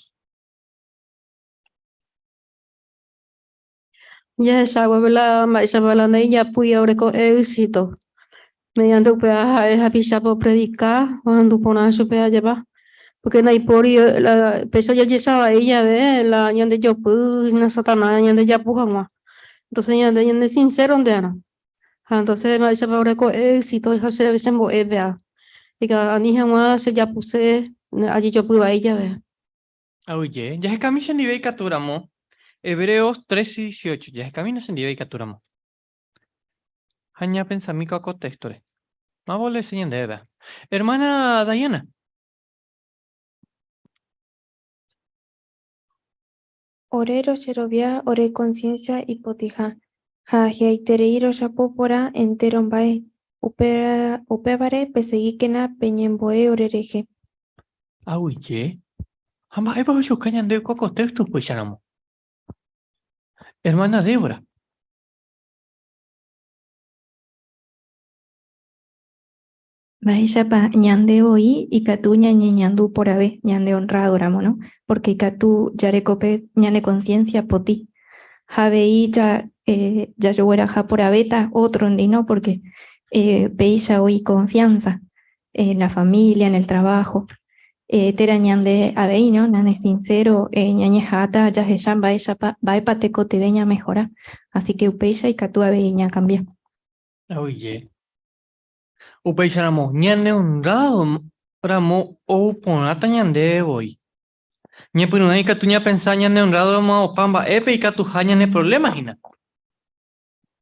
Jahecháguave la mba'éichapa la ndaijapúi oreko éxito. Mediante upéva ha'e hapichápe opredika, ohendu porã chupe ajépa. Porque ndaipóri la péicha jajechavai jave la ñandejopy hína Satanás ñandejapu hag̃ua. Entonces ñande ñande sincero-nte arã. Ha entonces mba'éichapa oreko éxito ha che chembo'e péva. Ani hag̃ua chejapuse ajejopy vai jave. Aguyje, jahekami chendive ikatúramo, Hebreos 13, 18, jahekamína chendive ikatúramo. Ha ñapensami ko'ã ko téxtore. Máva oleese ñandéve péva. Hermana Dayana. Ore rojerovia ore conciencia ipotĩha, ha hi'ãiterei rojapo porã entéro mba'e, upévare pesegíkena peñembo'e orerehe. Aguyje, ha mba'épa ohechuka ñandéve ko contexto upéicharamo? Hermana Débora. Mba'éichapa ñande voi ikatu ñañeñandu porãve ñande honrado-ramo, no? Porque ikatu jareko pe ñane conciencia potĩ. Ha avei ja, eh, jajogueraha porãvéta ótrondi, no? Porque eh, péicha oĩ confianza en la familia, en el trabajo. Térã ñande avei, no? Ñane sincero, ñañeha'ãta jahecha mba'éichapa mba'épa tekotevẽ ñamehora. Así que upéicha ikatu avei ñakambia. Oye. Upéicharamo ñane honrado ramo ou porãta ñandéve voi. Ñepyrũrã ikatu ñapensa ñane honrado ramo opa mba'épe ikatuha ñane problema hína.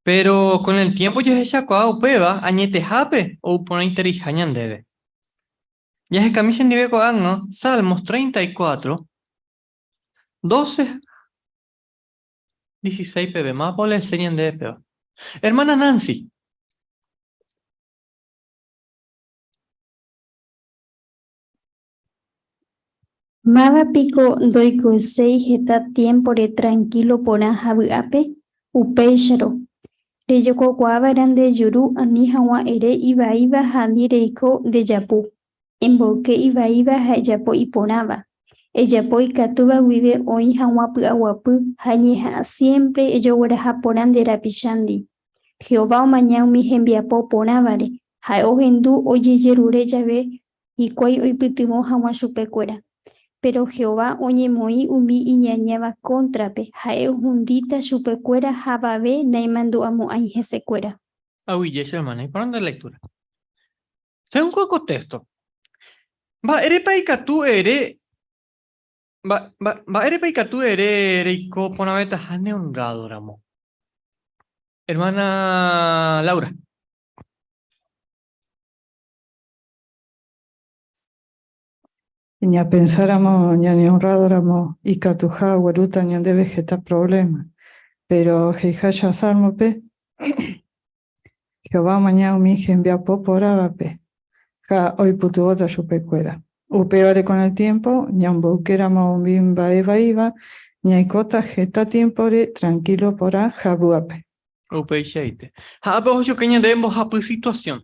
Pero con el tiempo jahechakuaa upéva añetehápe ou porãitereiha ñandéve. Jahekami chendive ko'ág̃a Salmos 34, 12, 16 peve. Mávapa oleese ñandéve péva? Hermana Nancy. Máva piko ndoikoséi heta tiémpore trankílo porã ha vy'ápe? Upéicharõ, rejokokuaava'erã nde juru ani hag̃ua ere ivaíva ha ani reiko ndejapu. Emboyke ivaíva ha ejapo iporãva. Ejapo ikatúva guive oĩ hag̃ua py'aguapy ha eñeha'ã siémpre ejogueraha porã nde rapichándi. Jehová omaña umi hembiapo porãvare, ha'e ohendu ojejerure jave hikuái oipytyvõ hag̃ua chupekuéra. Péro Jehová oñemoĩ umi iñañáva kóntrape, ha'e ohundíta chupekuéra ha avave naimandu'amo'ãi hesekuéra. Aguyje che hermana, iporã nde lectura. Según ko texto, mba'érepa ikatu ere mba'érepa ikatu ere reiko porãvetaha ne honrado ramo? Hermana Laura. Ñapensáramo ñane honrado ramo ikatuha oguerúta ñandéve heta problema, pero he'iháicha Salmo-pe, Jehová omaña umi hembiapo porãvape ha oipytyvõta chupekuéra. Upévare con el tiempo ñamboykéramo umi mba'e vaíva, ñaikóta heta tiémpore trankílo porã ha vy'ápe. Upeichaite. Ha ápe ohechuka ñandéve mbohapy situasión.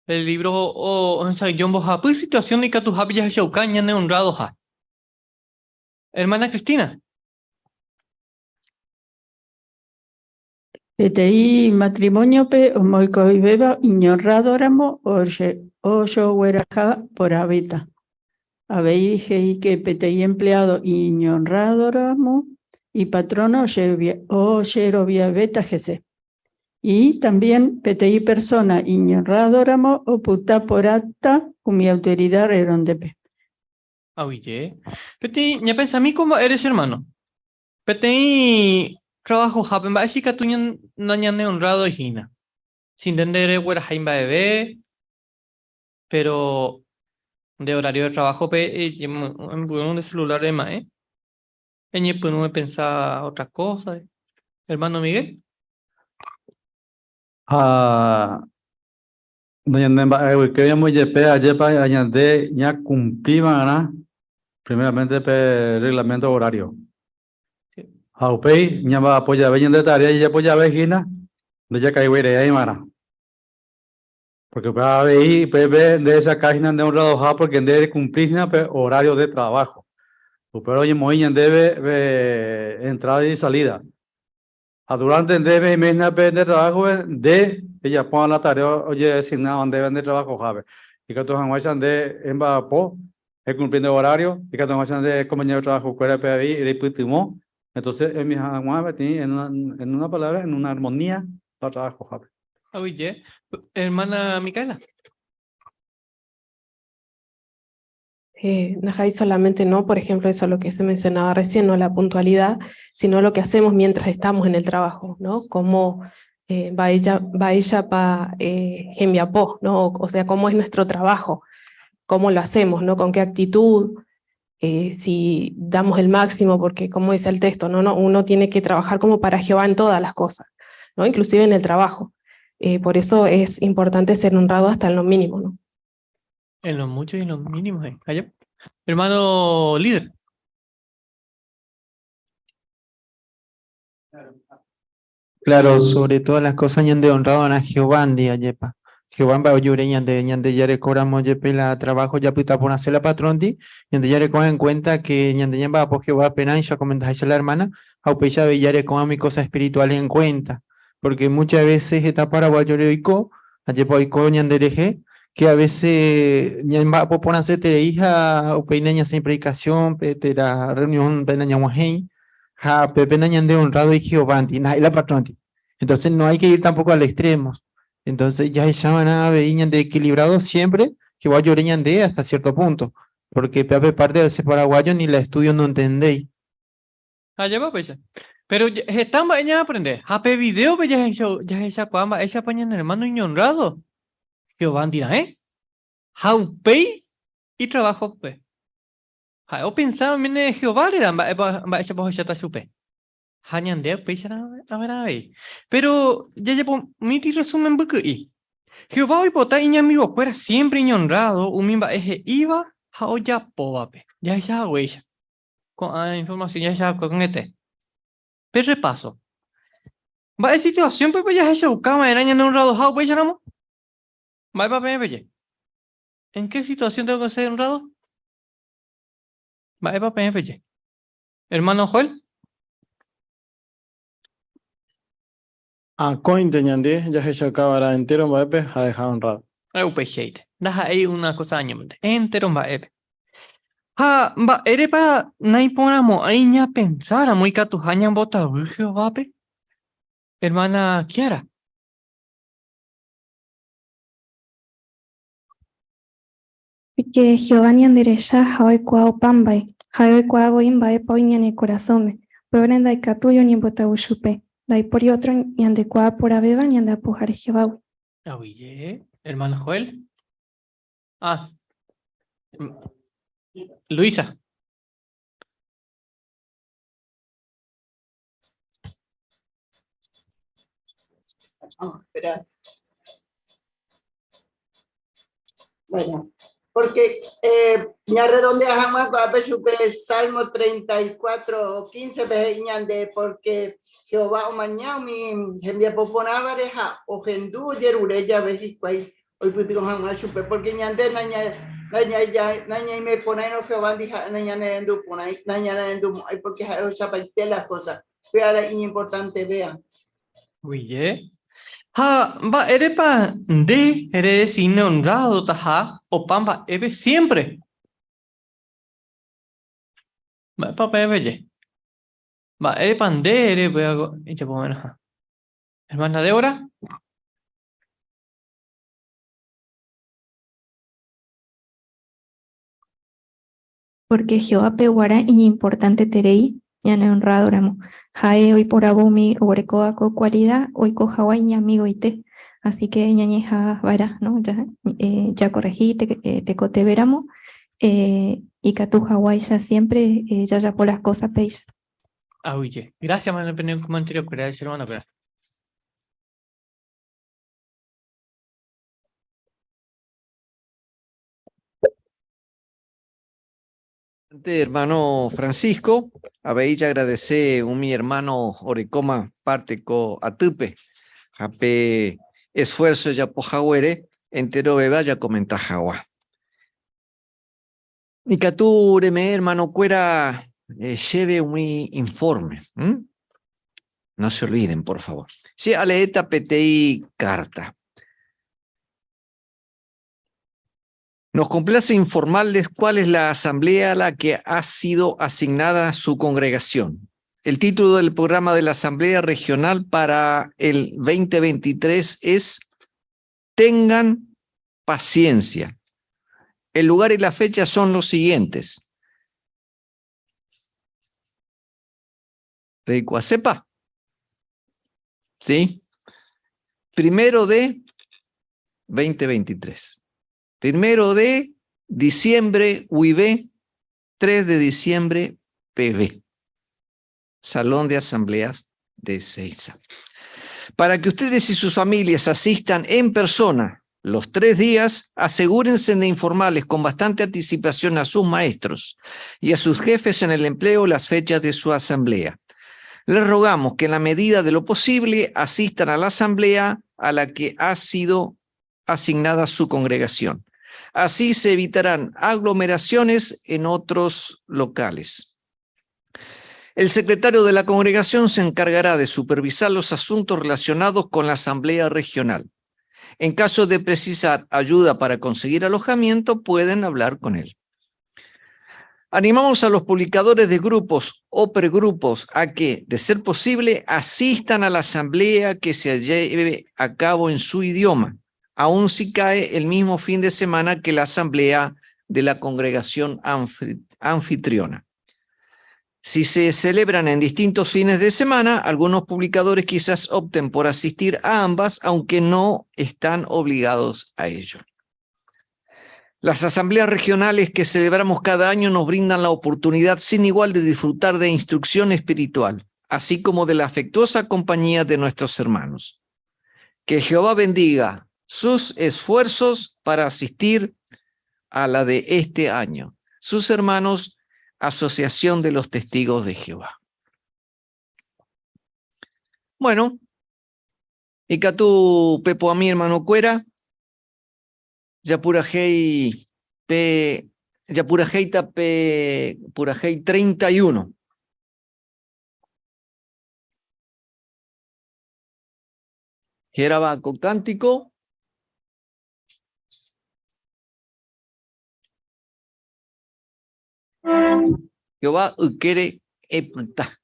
El libro ohesa'ỹijo mbohapy situasión ikatuhápe jahechauka ñane honradoha. Hermana Cristina. Peteĩ matrimonio-pe omoikovéva iñonrrádoramo ojogueraha porãvéta. Avei he'i ke peteĩ empleado iñonrrádoramo ipatrón ojeroviavéta hese. Y también peteĩ persona iñonrrádoramo opyta porãta umi autoridad renondépe. Aguyje. Peteĩ ñapensami ko mba'ére che hermano. Peteĩ trabajohápe mba'éicha ikatu nañanehonrádoi hína. Si nde ndereguerahái mba'eve, péro nde horario de trabajo-pe emboy'u nde celular rema'ẽ, eñepyrũ epensa otra kósare. Hermano Miguel. Ha nañanemba'eguykére ñambojepe ajépa ñande ñakumpli va'erã primeramente pe reglamento horario. Ha upéi ñamba'apo jave ñande tarea jajapo jave hína ndajakaigue reái va'erã. Porque upéva avei upépe nde rechaka hína nde honradoha porque nde rekumpli hína pe horario de trabajo. Upéva oñemoĩ ñandéve pe entrada y salida. Ha durante ndéve eime pe nde trabajo-pe, nde ejapóva la tarea ojeasignáva ndéve nde trabajohápe. Ikatu hag̃uáicha nde emba'apo, ekumpli nde horario, ikatu hag̃uáicha nde compañero de trabajo-kuérape avei reipytyvõ. Entonces emi hag̃ua peteĩ en una, en una palabra, en una armonía la trabajohápe. Aguyje. Hermana Micaela. Najai solamente no, por ejemplo, eso lo que se mencionaba recién, no la puntualidad, sino lo que hacemos mientras estamos en el trabajo, ¿no? Cómo mba'éichapa hembiapo, ¿no? O sea, cómo es nuestro trabajo, cómo lo hacemos, ¿no? Con qué actitud, si damos el máximo, porque como dice el texto, ¿no? No, uno tiene que trabajar como para Jehová en todas las cosas, ¿no? Inclusive en el trabajo. Por eso es importante ser honrado hasta en lo mínimo, ¿no? En lo mucho y en lo mínimo. Allá. Hermano líder. Claro, sobre todas las cosas ñande honrado a Jehová ndi ajepa. Jehová mba ojure ñande ñande jarekóramo jepe la trabajo japyta por hacer la patrón ndi, ñande jareko en cuenta que ñande ñamba'apo Jehová penáicha comentaháicha la hermana, ha upéicha avei jareko umi cosas espirituales en cuenta, porque muchas veces heta paraguayo oiko, ajepa oiko ñande rehe, Que a veces ñamba'apo porãseterei ha upéi nañasẽi predicación-pe térã reunión-pe nañag̃uahẽi ha pépe nañande honrado Jehová-ndi, ndaha'éi la patrón-ndi. Entonces no hay que ir tampoco al extremo. Entonces jahechava'erã avei ñande equilibrado siempre, Jehová ojore ñande hasta cierto punto, porque péape parte a veces paraguayo ni la estudio no entendéi. Ajépa upéicha. Pero heta mba'e ñaaprende. Ha pe vidéope jahechakuaa mba'éichapa ñane hermano iñonrrádo Jehová ndira'ẽ ha upéi itrabajope. Ha'e opensa oiméne Jehová réra mba'épa mba'éichapa ohecháta chupe. Ha ñande upéicha avei avei. Péro jajapomíti resumen mbyky'i. Jehová oipota iñamigokuéra siémpre iñonrrádo umi mba'e he'íva ha ojapóvape. Jahecha haguéicha. Ko'ã informasión jahechauka ko'ẽte. Pe repaso. Mba'e situasiónpepa jahechauka va'erã ñaneonrradoha upéicharamo? Mba'épa peẽ peje? En qué situación tengo que ser honrado? Mba'épa peẽ peje? Hermano Joel. Akóinte ñande jahechauka va'erã entéro mba'épe ha'eha honrado. Upeichaite. Ndaha'éi una cosa añómente. Entéro mba'épe. Ha mba'érepa naiporãmo'ãi ñapensáramo ikatuha ñambotavy Jehovápe? Hermana Kiara. Pórke Jehová ñanderecha ha oikuaa opa mba'e. Ha'e oikuaa voi mba'épa oĩ ñane korasõme. Upévare ndaikatúi oñembotavy chupe. Ndaipóri ótro ñandekuaa porãvéva ñande Apohare Jehovágui. Aguyje, hermano Joel. Ah, Luisa. Ah, Bueno, porque ya redondeamos chupe Salmo 34, 15 pe ñande porque Jehová omaña umi hembiapo porãvare ha ohendu ojerure jave hikuái oipytyvõ hag̃ua chupe porque ñande nañaime porãirõ Jehová-ndi ha'e nañanerendu porãi nañanerendumo'ãi porque ha'e ohechapaite las cosas péare iñimportantevéa. Guille. Ha mba'érepa nde redesidi neonrradotaha opa mba'épe siémpre? Mba'épa peẽ peje? Mba'érepa nde ere upéva ijapova'erãha? Hermana Débora? Pórke Jehovápe g̃uarã iñimportanteterei ñaneonrrádoramo. Ha'e oiporavo umi oguerekóva ko kualida oiko hag̃ua iñamigoite. Así ke ñañeha'ã va'erã, no? Jakorrehi tekotevẽramo ikatu hag̃uáicha siémpre jajapo las kósa péicha. Aguyje. Gracias, hermano, pene comentario-kuéra, che hermano-kuéra. Hermano Francisco, avei jagradece umi hermano orekóma parte ko atýpe ha pe esfuerzo japo haguére enteroveva jakomenta hag̃ua. Ikatu reme'ẽ hermano-kuéra chéve umi informe. No se olviden, por favor. Che aleéta peteĩ carta. Nos complace informarles cuál es la asamblea a la que ha sido asignada su congregación. El título del programa de la Asamblea Regional para el 2023 es Tengan paciencia. El lugar y la fecha son los siguientes. Reikuaasépa. ¿Sí? Primero de 2023. Primero de diciembre, UIB. 3 de diciembre, PB. Salón de Asambleas de Ezeiza. Para que ustedes y sus familias asistan en persona los 3 días, asegúrense de informarles con bastante anticipación a sus maestros y a sus jefes en el empleo las fechas de su asamblea. Les rogamos que en la medida de lo posible asistan a la asamblea a la que ha sido asignada su congregación. Así se evitarán aglomeraciones en otros locales. El secretario de la congregación se encargará de supervisar los asuntos relacionados con la asamblea regional. En caso de precisar ayuda para conseguir alojamiento, pueden hablar con él. Animamos a los publicadores de grupos o pregrupos a que, de ser posible, asistan a la asamblea que se lleve a cabo en su idioma, aun si cae el mismo fin de semana que la asamblea de la congregación anfitriona. Si se celebran en distintos fines de semana, algunos publicadores quizás opten por asistir a ambas, aunque no están obligados a ello. Las asambleas regionales que celebramos cada año nos brindan la oportunidad sin igual de disfrutar de instrucción espiritual, así como de la afectuosa compañía de nuestros hermanos. Que Jehová bendiga sus esfuerzos para asistir a la de este año. Sus hermanos, Asociación de los Testigos de Jehová. Bueno, ikatu pepo a mi hermano kuéra, japurahéi pe japurahéita pe purahéi 31. Hérava ko cántico. Jehová ykére epyta.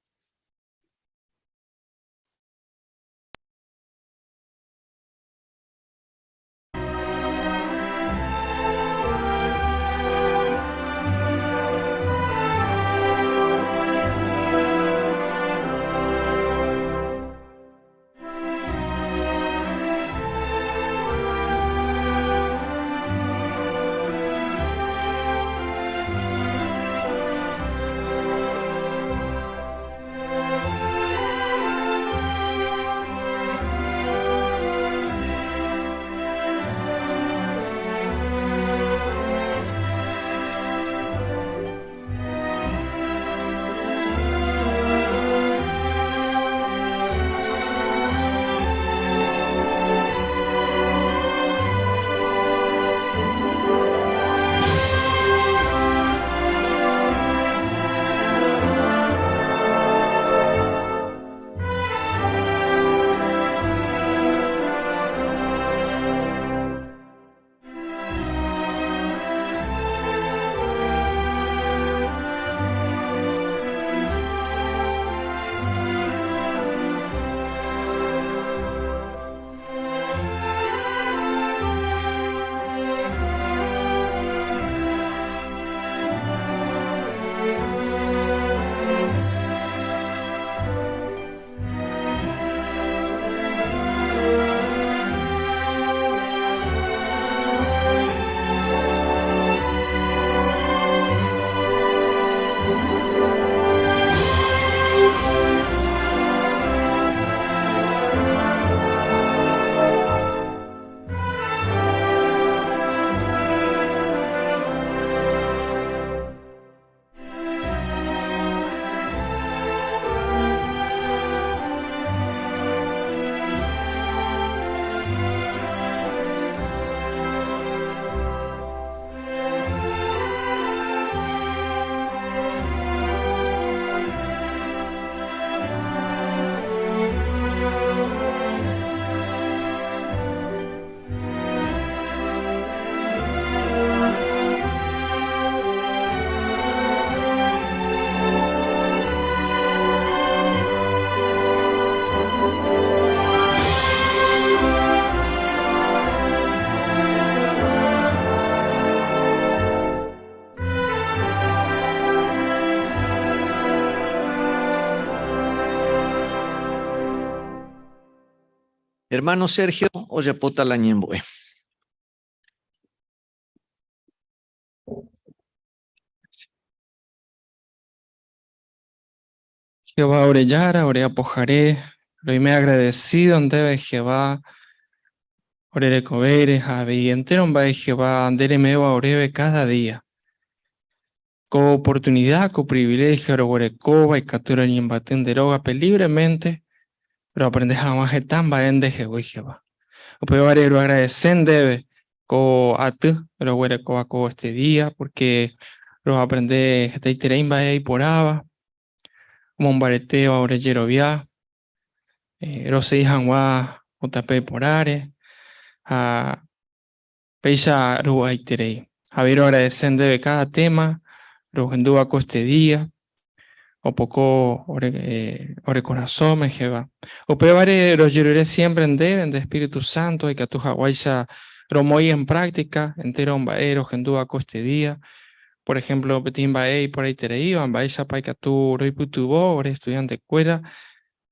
Hermano Sergio ojapóta la ñembo'e. Jehová ore Jára, ore Apohare, roime agradecido ndéve Jehová ore rekovére ha avei entéro mba'e Jehová nde reme'ẽva oréve cada día. Ko oportunidad, ko privilegio roguerekóva ikatu roñembaty nde rógape libremente roaprende hag̃ua heta mba'e ndehegui Jehová. Upévare roagradece ndéve ko aty roguerekóva ko este día porque roaprende hetaiterei mba'e iporãva, omombaretéva ore jerovia, rosegi hag̃ua ko tape porãre. Ha péicha rovy'aiterei. Avei roagradece ndéve cada tema rohendúva ko este día, opoko ore, eh, ore korasõme Jehová. Upévare rojerure siempre ndéve, nde Espíritu Santo, ikatu haguáicha romoĩ en práctica entero mba'e rohendúva ko este día. Por ejemplo, peteĩ mba'e iporãitereíva, mba'éichapa ikatu roipytyvõ ore estudiante-kuéra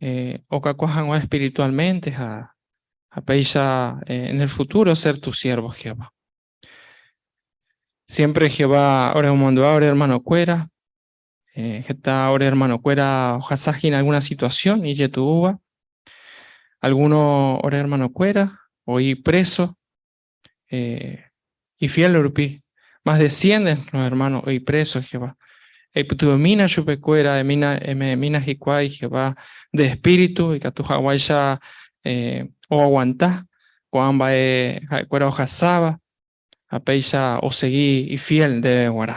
eh, okakua hag̃ua espiritualmente ha, ha péicha eh, en el futuro ser tu siervo, Jehová. Siempre Jehová ore omondo'a ore hermanokuéra, eh, heta ore hermanokuéra ohasa hína alguna situación ijetu'úva. Alguno ore hermanokuéra oĩ preso, eh, ifiel rupi. Más de 100 los hermanos oĩ preso, Jehová. Eipytyvõmína chupekuéra, emína, eme'ẽmína hikuái, Jehová, nde espíritu, ikatu haguáicha eh, oaguanta ko'ã mba'e ha'ekuéra ohasáva, ha péicha osegi ifiel ndéve g̃uarã.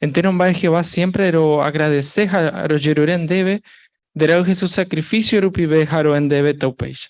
Entero mba'e Jehová siempre roagradece ha rojerure ndéve, nde Ra'y Jesús sacrificio rupive ha ro'e ndéve taupéicha.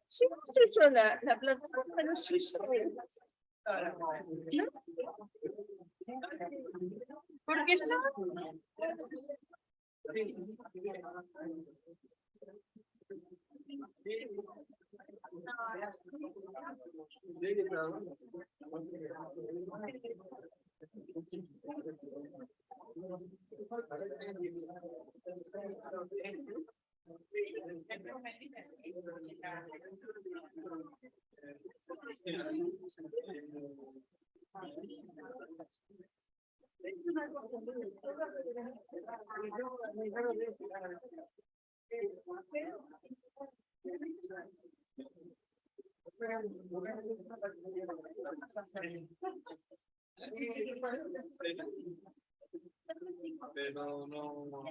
Sí, construyó la plataforma, no soy yo. ¿No? Porque estaba... Pero no, no.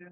No,